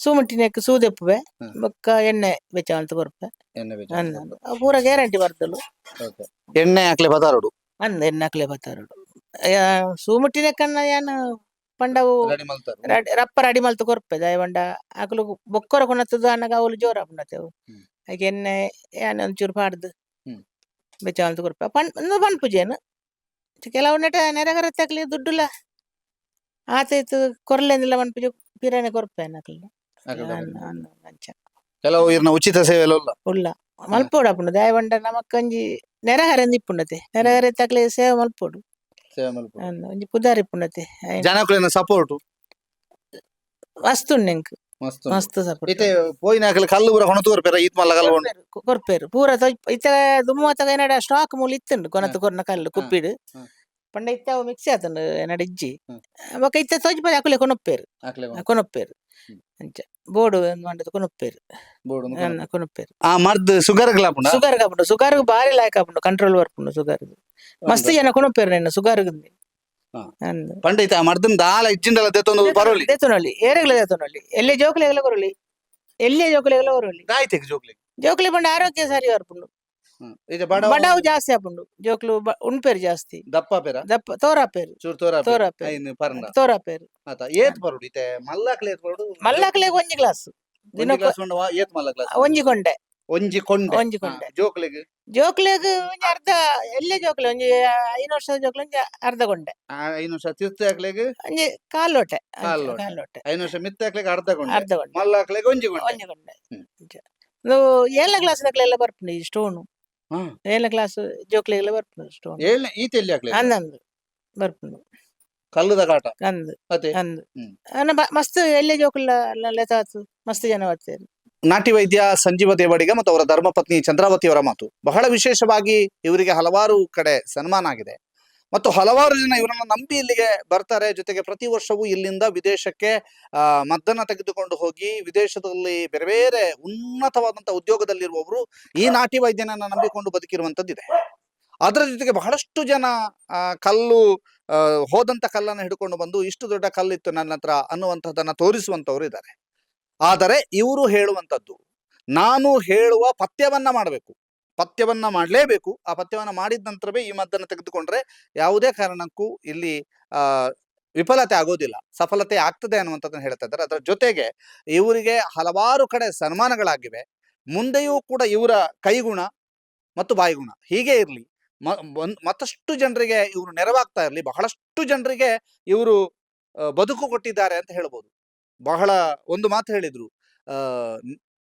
ಸೂ ಮುಟ್ಟಿನೆಕ್ ಸೂ ದೆಪ್ಪುವೆ. ಬೊಕ್ಕ ಎಣ್ಣೆ ಬೆಚ್ಚ ಮಲ್ತ್ ಕೊರ್ಪೆ. ಎಣ್ಣೆ ಬೆಚ್ಚ. ಅಂದ್ ಅಂದ್ ಅವು ಪೂರ ಗ್ಯಾರಂಟಿ ಮರ್ದುಲು. ಓಕೆ, ಎಣ್ಣೆ ಅಕ್ಲೆ ಬದಾರೊಡು. ಅಂದ್ ಎಣ್ಣೆ ಅಕ್ಲೆ ಬತ್ತಾರೊಡು. ಸೂ ಮುಟ್ಟಿನೆಕ್ಕನ್ನ ಯಾನ್ ಪಂಡ ಅವು ರೆಡಿ ಮಲ್ತಾರ. ರಪ್ಪ ರೆಡಿ ಮಲ್ತ್ ಕೊರ್ಪೆ ದಾಯೆ ಪಂಡ ಅಕುಲು ಬೊಕ್ಕೊರ ಕೊನತ್ತದು ಅನಗ ಅವ್ಲು ಜೋರ್ ಆಪುಂಡತೆ ಅವು. ಐಕ್ ಎಣ್ಣೆ ಯಾನ್ ಒಂಚೂರು ಪಾಡ್ದ್ ಬೆಚ್ಚ ಮಲ್ತ್ ಕೊರ್ಪೆ ಪಣ್ ಉಂದು ಪನ್ಪುಜೆನ್ ಕೆಲವು ನೆಟ ನೆರೆಕರೆತಕ್ಲೆ ದುಡ್ಡುಲ ಆತ ಇತ್ ಕೊರ್ಲೆಂದಿಲ್ಲ ಪನ್ಪುಜಿ ಪಿರನೆ ಕೊರ್ಪೆ ಅಕ್ಲೆನ. ಅಂಚ. ಕೆಲವು ಇರ್ನ ಉಚಿತ ಸೇವೆ ಎಲ್ಲ ಉಲ್ಲ. ಉಲ್ಲ ಮಲ್ಪೊಡು ಆಪುಂಡು ದಾಯೆ ಪಂಡ ನಮಕೊಂಜಿ ನೆರೆಹರೆಂದ್ ಇಪ್ಪುಂಡತೆ ನೆರೆಹರೆತಕ್ಲೆ ಸೇವೆ ಮಲ್ಪೊಡು. ಸೇವೆ ಮಲ್ಪೊಡು. ಅಂದ್ ಒಂಜಿ ಪುದರ್ ಇಪ್ಪುಂಡತೆ ಐನ್. ಜನಕುಲೆನ ಸಪೋರ್ಟ್ ಮಸ್ತ್ ಉಂಡು ಎಂಕ್. ಮಸ್ತ್ ಉಂಡು. ಮಸ್ತ್ ಸಪೋರ್ಟ್. ಇತ್ತೆ ಪೋಯಿನ ಅಕ್ಲೆ ಕಲ್ಲು ಪೂರ ಕೊನತು ಕೊರ್ಪೆರ ಈತ್ ಮಲ್ಲ ಕಲ್ಲು ಉಂಡು. ಕೊರ್ಪೆರ್ ಕೊರ್ಪೆರ್ ಪೂರ ಇತ್ತೆ ದುಮ್ಮು ಅತ್ತಗ ಎನ್ನಡ ಸ್ಟಾಕ್ ಮೂಲು ಇತ್ತುಂಡು ಕೊನತು ಕೊರ್ನ ಕಲ್ಲು ಕುಪ್ಪಿಡ್. ಪಂಡ ಇತ್ತೆ ಅವು ಮಿಕ್ಸಿ ಆತುಂಡು ಎನ್ನಡ ಇಜ್ಜಿ. ಬೊಕ ಇತ್ತೆ ತೋಜಿಪದ ಅಕುಲೆ ಕೊನೊಪ್ಪೆರ್. ಅಕ್ಲೆ ಕೊನೊಪ್ಪೆರ್. ಅಂಚ ಬೋಡು ಪಂಡದ್ ಕೊನೊಪ್ಪೆರ್. ಬೋಡು. ಕೊನೊಪ್ಪೆರ್. ಆ ಮರ್ದ್ ಶುಗರ್ ಗ್ಲಾ ಆಪುಂಡ? ಶುಗರ್ ಆಪುಂಡು ಶುಗರ್ ಬಾರಿ ಲಾಯ್ಕ್ ಆಪುಂಡು ಕಂಟ್ರೋಲ್ ಬರ್ಪುಂಡು ಶುಗರ್ ಮಸ್ತ್ ಜನ ಕೊನೊಪ್ಪೆರ್ ನೆನ್ನ ಶುಗರ್. ಅಂದ್. ಪಂಡ ಇತ್ತೆ ಆ ಮರ್ದನ್ ದಾಲ ಇಜ್ಜಿಂಡಲ ದೆತ್ತೊಂದು ಬರೋಲಿ. ದೆತ್ತೊನೊಲಿ ಏರೆಗ್ಲ ದೆತ್ತೊನೊಲಿ ಎಲ್ಯ ಜೋಕುಲೆಗ್ಲ ಕೊರೊಲಿ ಎಲ್ಯ ಜೋಕುಲೆಗ್ಲ ಕೊರೊಲಿ. ದಾಯ್ತೆಗ್ ಜೋಕ್ಲೆಗ್? ಜೋಕುಲೆ ಪಂಡ ಆರೋಗ್ಯ ಸರಿ ಬರ್ಪುಂಡು. ಇತ್ತೆ ಬಡವು ಬಡವು ಜಾಸ್ತಿ ಆಪುಂಡು ಜೋಕುಲು ಉಣ್ಪೆರ್ ಜಾಸ್ತಿ. ದಪ್ಪ ಪೆರ. ದಪ್ಪ ತೋರಾಪೆರ್. ಚೂರು ತೋರ. ತೋರಾಪೆರ್. ಐನ್ ಪರ್ಂಡ. ತೋರಾಪೆರ್. ಆತ ಏತ್ ಬರೋಡು ಇತ್ತೆ ಮಲ್ಲಕ್ಲೆ ಏತ್ ಬರೋಡು? ಮಲ್ಲಕ್ಲೆಗ್ ಒಂಜಿ ಗ್ಲಾಸ್ ಒಂಜಿ ದಿನಕ್ಕೆ. ಗ್ಲಾಸ್ ಉಂಡ ಏತ್ ಮಲ್ಲ ಗ್ಲಾಸ್? ಒಂಜಿ ಕೊಂಡೆ. ಒಂಜಿ ಕೊಂಡೆ. ಒಂಜಿ ಕೊಂಡೆ. ಜೋಕ್ಲೆಗ್? ಜೋಕ್ಲೆಗ್ ಒಂಜಿ ಅರ್ಧ ಎಲ್ಯ ಜೋಕ್ಲೆ ಒಂಜಿ 5 ವರ್ಷದ ಜೋಕ್ಲೆ ಒಂಜಿ ಅರ್ಧ ಕೊಂಡೆ. 5 ವರ್ಷ ತಿರ್ತ ಅಕ್ಲೆಗ್? ಒಂಜಿ ಕಾಲ್ ಲೋಟೆ. ಕಾಲ್ ಲೋಟೆ. ಕಾಲ್ ಲೋಟೆ. 5 ವರ್ಷ ಮಿತ್ತ ಅಕ್ಲೆಗ್ ಅರ್ಧ ಕೊಂಡೆ. ಅರ್ಧ ಕೊಂಡೆ. ಮಲ್ಲಕ್ಲೆಗ್ ಒಂಜಿ ಕೊಂಡೆ. ಒಂಜಿ ಕೊಂಡೆ. ಅಂಚ. ಉಂದು ಏಳನೇ ಕ್ಲಾಸ್ ದಕ್ಲೆಲ್ಲ ಬರ್ಪುಂಡು ಈ ಸ್ಟೋನ್. ಏಳನೇ ಕ್ಲಾಸ್ ಜೋಕ್ಲೆಗೆಲ್ಲ ಬರ್ಪುಂಡು ಸ್ಟೋನ್. ಏಳ್ನೇ ಈತ ಎಲ್ಲಿ ಅಕ್ಲೆಗ್? ಅಂದ್ ಅಂದ್ ಬರ್ಪುಂಡು. ಕಲ್ಲುದ ಕಾಟ. ಅಂದ್. ಅತೆ. ಅಂದ್ ಅನ ಮಸ್ತ್ ಎಲ್ಯ ಜೋಕುಲ್ಲ ಲೆತಾತು ಮಸ್ತ್ ಜನ ಬರ್ತಾರೆ. ನಾಟಿ ವೈದ್ಯ ಸಂಜೀವ ದೇವಾಡಿಗ ಮತ್ತು ಅವರ ಧರ್ಮಪತ್ನಿ ಚಂದ್ರಾವತಿಯವರ ಮಾತು ಬಹಳ ವಿಶೇಷವಾಗಿ ಇವರಿಗೆ ಹಲವಾರು ಕಡೆ ಸನ್ಮಾನ ಆಗಿದೆ ಮತ್ತು ಹಲವಾರು ಜನ ಇವರನ್ನು ನಂಬಿ ಇಲ್ಲಿಗೆ ಬರ್ತಾರೆ. ಜೊತೆಗೆ ಪ್ರತಿ ವರ್ಷವೂ ಇಲ್ಲಿಂದ ವಿದೇಶಕ್ಕೆ ಮದ್ದನ್ನ ತೆಗೆದುಕೊಂಡು ಹೋಗಿ ವಿದೇಶದಲ್ಲಿ ಬೇರೆ ಬೇರೆ ಉನ್ನತವಾದಂತಹ ಉದ್ಯೋಗದಲ್ಲಿರುವವರು ಈ ನಾಟಿ ವೈದ್ಯನನ್ನ ನಂಬಿಕೊಂಡು ಬದುಕಿರುವಂತದ್ದಿದೆ. ಅದರ ಜೊತೆಗೆ ಬಹಳಷ್ಟು ಜನ ಕಲ್ಲು ಹೋದಂತ ಕಲ್ಲನ್ನು ಹಿಡ್ಕೊಂಡು ಬಂದು ಇಷ್ಟು ದೊಡ್ಡ ಕಲ್ಲಿತ್ತು ನನ್ನ ಹತ್ರ ಅನ್ನುವಂಥದ್ದನ್ನ ತೋರಿಸುವಂತವರು ಇದ್ದಾರೆ. ಆದರೆ ಇವರು ಹೇಳುವಂಥದ್ದು ನಾನು ಹೇಳುವ ಪಥ್ಯವನ್ನ ಮಾಡಬೇಕು, ಪಥ್ಯವನ್ನ ಮಾಡಲೇಬೇಕು. ಆ ಪಥ್ಯವನ್ನ ಮಾಡಿದ ನಂತರವೇ ಈ ಮದ್ದನ್ನು ತೆಗೆದುಕೊಂಡ್ರೆ ಯಾವುದೇ ಕಾರಣಕ್ಕೂ ಇಲ್ಲಿ ವಿಫಲತೆ ಆಗೋದಿಲ್ಲ, ಸಫಲತೆ ಆಗ್ತದೆ ಅನ್ನುವಂಥದ್ದನ್ನು ಹೇಳ್ತಾ ಇದ್ದಾರೆ. ಅದರ ಜೊತೆಗೆ ಇವರಿಗೆ ಹಲವಾರು ಕಡೆ ಸನ್ಮಾನಗಳಾಗಿವೆ. ಮುಂದೆಯೂ ಕೂಡ ಇವರ ಕೈಗುಣ ಮತ್ತು ಬಾಯಿಗುಣ ಹೀಗೆ ಇರಲಿ, ಮತ್ತಷ್ಟು ಜನರಿಗೆ ಇವರು ನೆರವಾಗ್ತಾ ಇರಲಿ. ಬಹಳಷ್ಟು ಜನರಿಗೆ ಇವರು ಬದುಕು ಕೊಟ್ಟಿದ್ದಾರೆ ಅಂತ ಹೇಳ್ಬೋದು. ಬಹಳ ಒಂದು ಮಾತು ಹೇಳಿದ್ರು,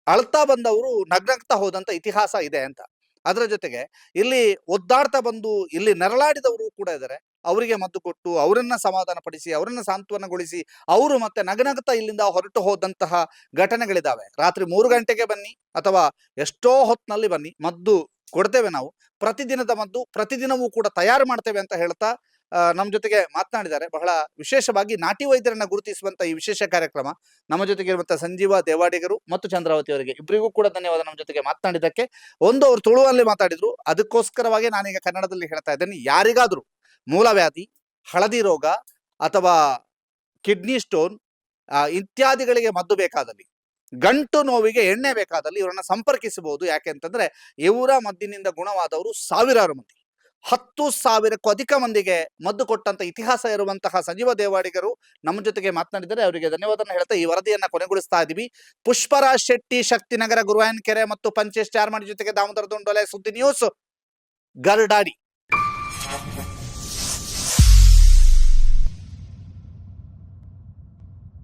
ಅಳ್ತಾ ಬಂದವರು ನಗ್ನಗ್ತಾ ಹೋದಂತ ಇತಿಹಾಸ ಇದೆ ಅಂತ. ಅದರ ಜೊತೆಗೆ ಇಲ್ಲಿ ಒದ್ದಾಡ್ತಾ ಬಂದು ಇಲ್ಲಿ ನರಳಾಡಿದವರು ಕೂಡ ಇದ್ದಾರೆ. ಅವರಿಗೆ ಮದ್ದು ಕೊಟ್ಟು ಅವರನ್ನ ಸಮಾಧಾನ ಪಡಿಸಿ ಅವರನ್ನ ಸಾಂತ್ವನಗೊಳಿಸಿ ಅವರು ಮತ್ತೆ ನಗನಗ್ತಾ ಇಲ್ಲಿಂದ ಹೊರಟು ಹೋದಂತಹ ಘಟನೆಗಳಿದಾವೆ. ರಾತ್ರಿ 3 ಗಂಟೆಗೆ ಬನ್ನಿ ಅಥವಾ ಎಷ್ಟೋ ಹೊತ್ತಿನಲ್ಲಿ ಬನ್ನಿ, ಮದ್ದು ಕೊಡ್ತೇವೆ ನಾವು. ಪ್ರತಿದಿನದ ಮದ್ದು ಪ್ರತಿದಿನವೂ ಕೂಡ ತಯಾರು ಮಾಡ್ತೇವೆ ಅಂತ ಹೇಳ್ತಾ ನಮ್ಮ ಜೊತೆಗೆ ಮಾತನಾಡಿದ್ದಾರೆ. ಬಹಳ ವಿಶೇಷವಾಗಿ ನಾಟಿ ವೈದ್ಯರನ್ನ ಗುರುತಿಸುವಂತ ಈ ವಿಶೇಷ ಕಾರ್ಯಕ್ರಮ ನಮ್ಮ ಜೊತೆಗೆ ಇರುವಂತಹ ಸಂಜೀವ ದೇವಾಡಿಗರು ಮತ್ತು ಚಂದ್ರಾವತಿ ಅವರಿಗೆ ಇಬ್ಬರಿಗೂ ಕೂಡ ಧನ್ಯವಾದ ನಮ್ಮ ಜೊತೆಗೆ ಮಾತನಾಡಿದ್ದಕ್ಕೆ. ಒಂದು ಅವರು ತುಳುವಲ್ಲಿ ಮಾತಾಡಿದ್ರು, ಅದಕ್ಕೋಸ್ಕರವಾಗಿ ನಾನೀಗ ಕನ್ನಡದಲ್ಲಿ ಹೇಳ್ತಾ ಇದ್ದೇನೆ. ಯಾರಿಗಾದ್ರೂ ಮೂಲವ್ಯಾಧಿ, ಹಳದಿ ರೋಗ ಅಥವಾ ಕಿಡ್ನಿ ಸ್ಟೋನ್ ಇತ್ಯಾದಿಗಳಿಗೆ ಮದ್ದು ಬೇಕಾದಲ್ಲಿ, ಗಂಟು ನೋವಿಗೆ ಎಣ್ಣೆ ಬೇಕಾದಲ್ಲಿ ಇವರನ್ನ ಸಂಪರ್ಕಿಸಬಹುದು. ಯಾಕೆ ಅಂತಂದ್ರೆ ಇವರ ಮದ್ದಿನಿಂದ ಗುಣವಾದವರು ಸಾವಿರಾರು ಮಂದಿ, 10,000ಕ್ಕೂ ಅಧಿಕ ಮಂದಿಗೆ ಮದ್ದು ಕೊಟ್ಟಂತ ಇತಿಹಾಸ ಇರುವಂತಹ ಸಂಜೀವ ದೇವಾಡಿಗರು ನಮ್ಮ ಜೊತೆಗೆ ಮಾತನಾಡಿದ್ದಾರೆ. ಅವರಿಗೆ ಧನ್ಯವಾದನ ಹೇಳ್ತಾ ಈ ವರದಿಯನ್ನ ಕೊನೆಗೊಳಿಸ್ತಾ ಇದ್ದೀವಿ. ಪುಷ್ಪರಾಜ್ ಶೆಟ್ಟಿ, ಶಕ್ತಿನಗರ, ಗುರುವಾಯನಕೆರೆ ಮತ್ತು ಪಂಚೇಶ್ ಚಾರ್ಮಾಡಿ ಜೊತೆಗೆ ದಾಮೋದರ ದುಂಡೋಲೆ, ಸುದ್ದಿ ನ್ಯೂಸ್, ಗರ್ಡಾಡಿ.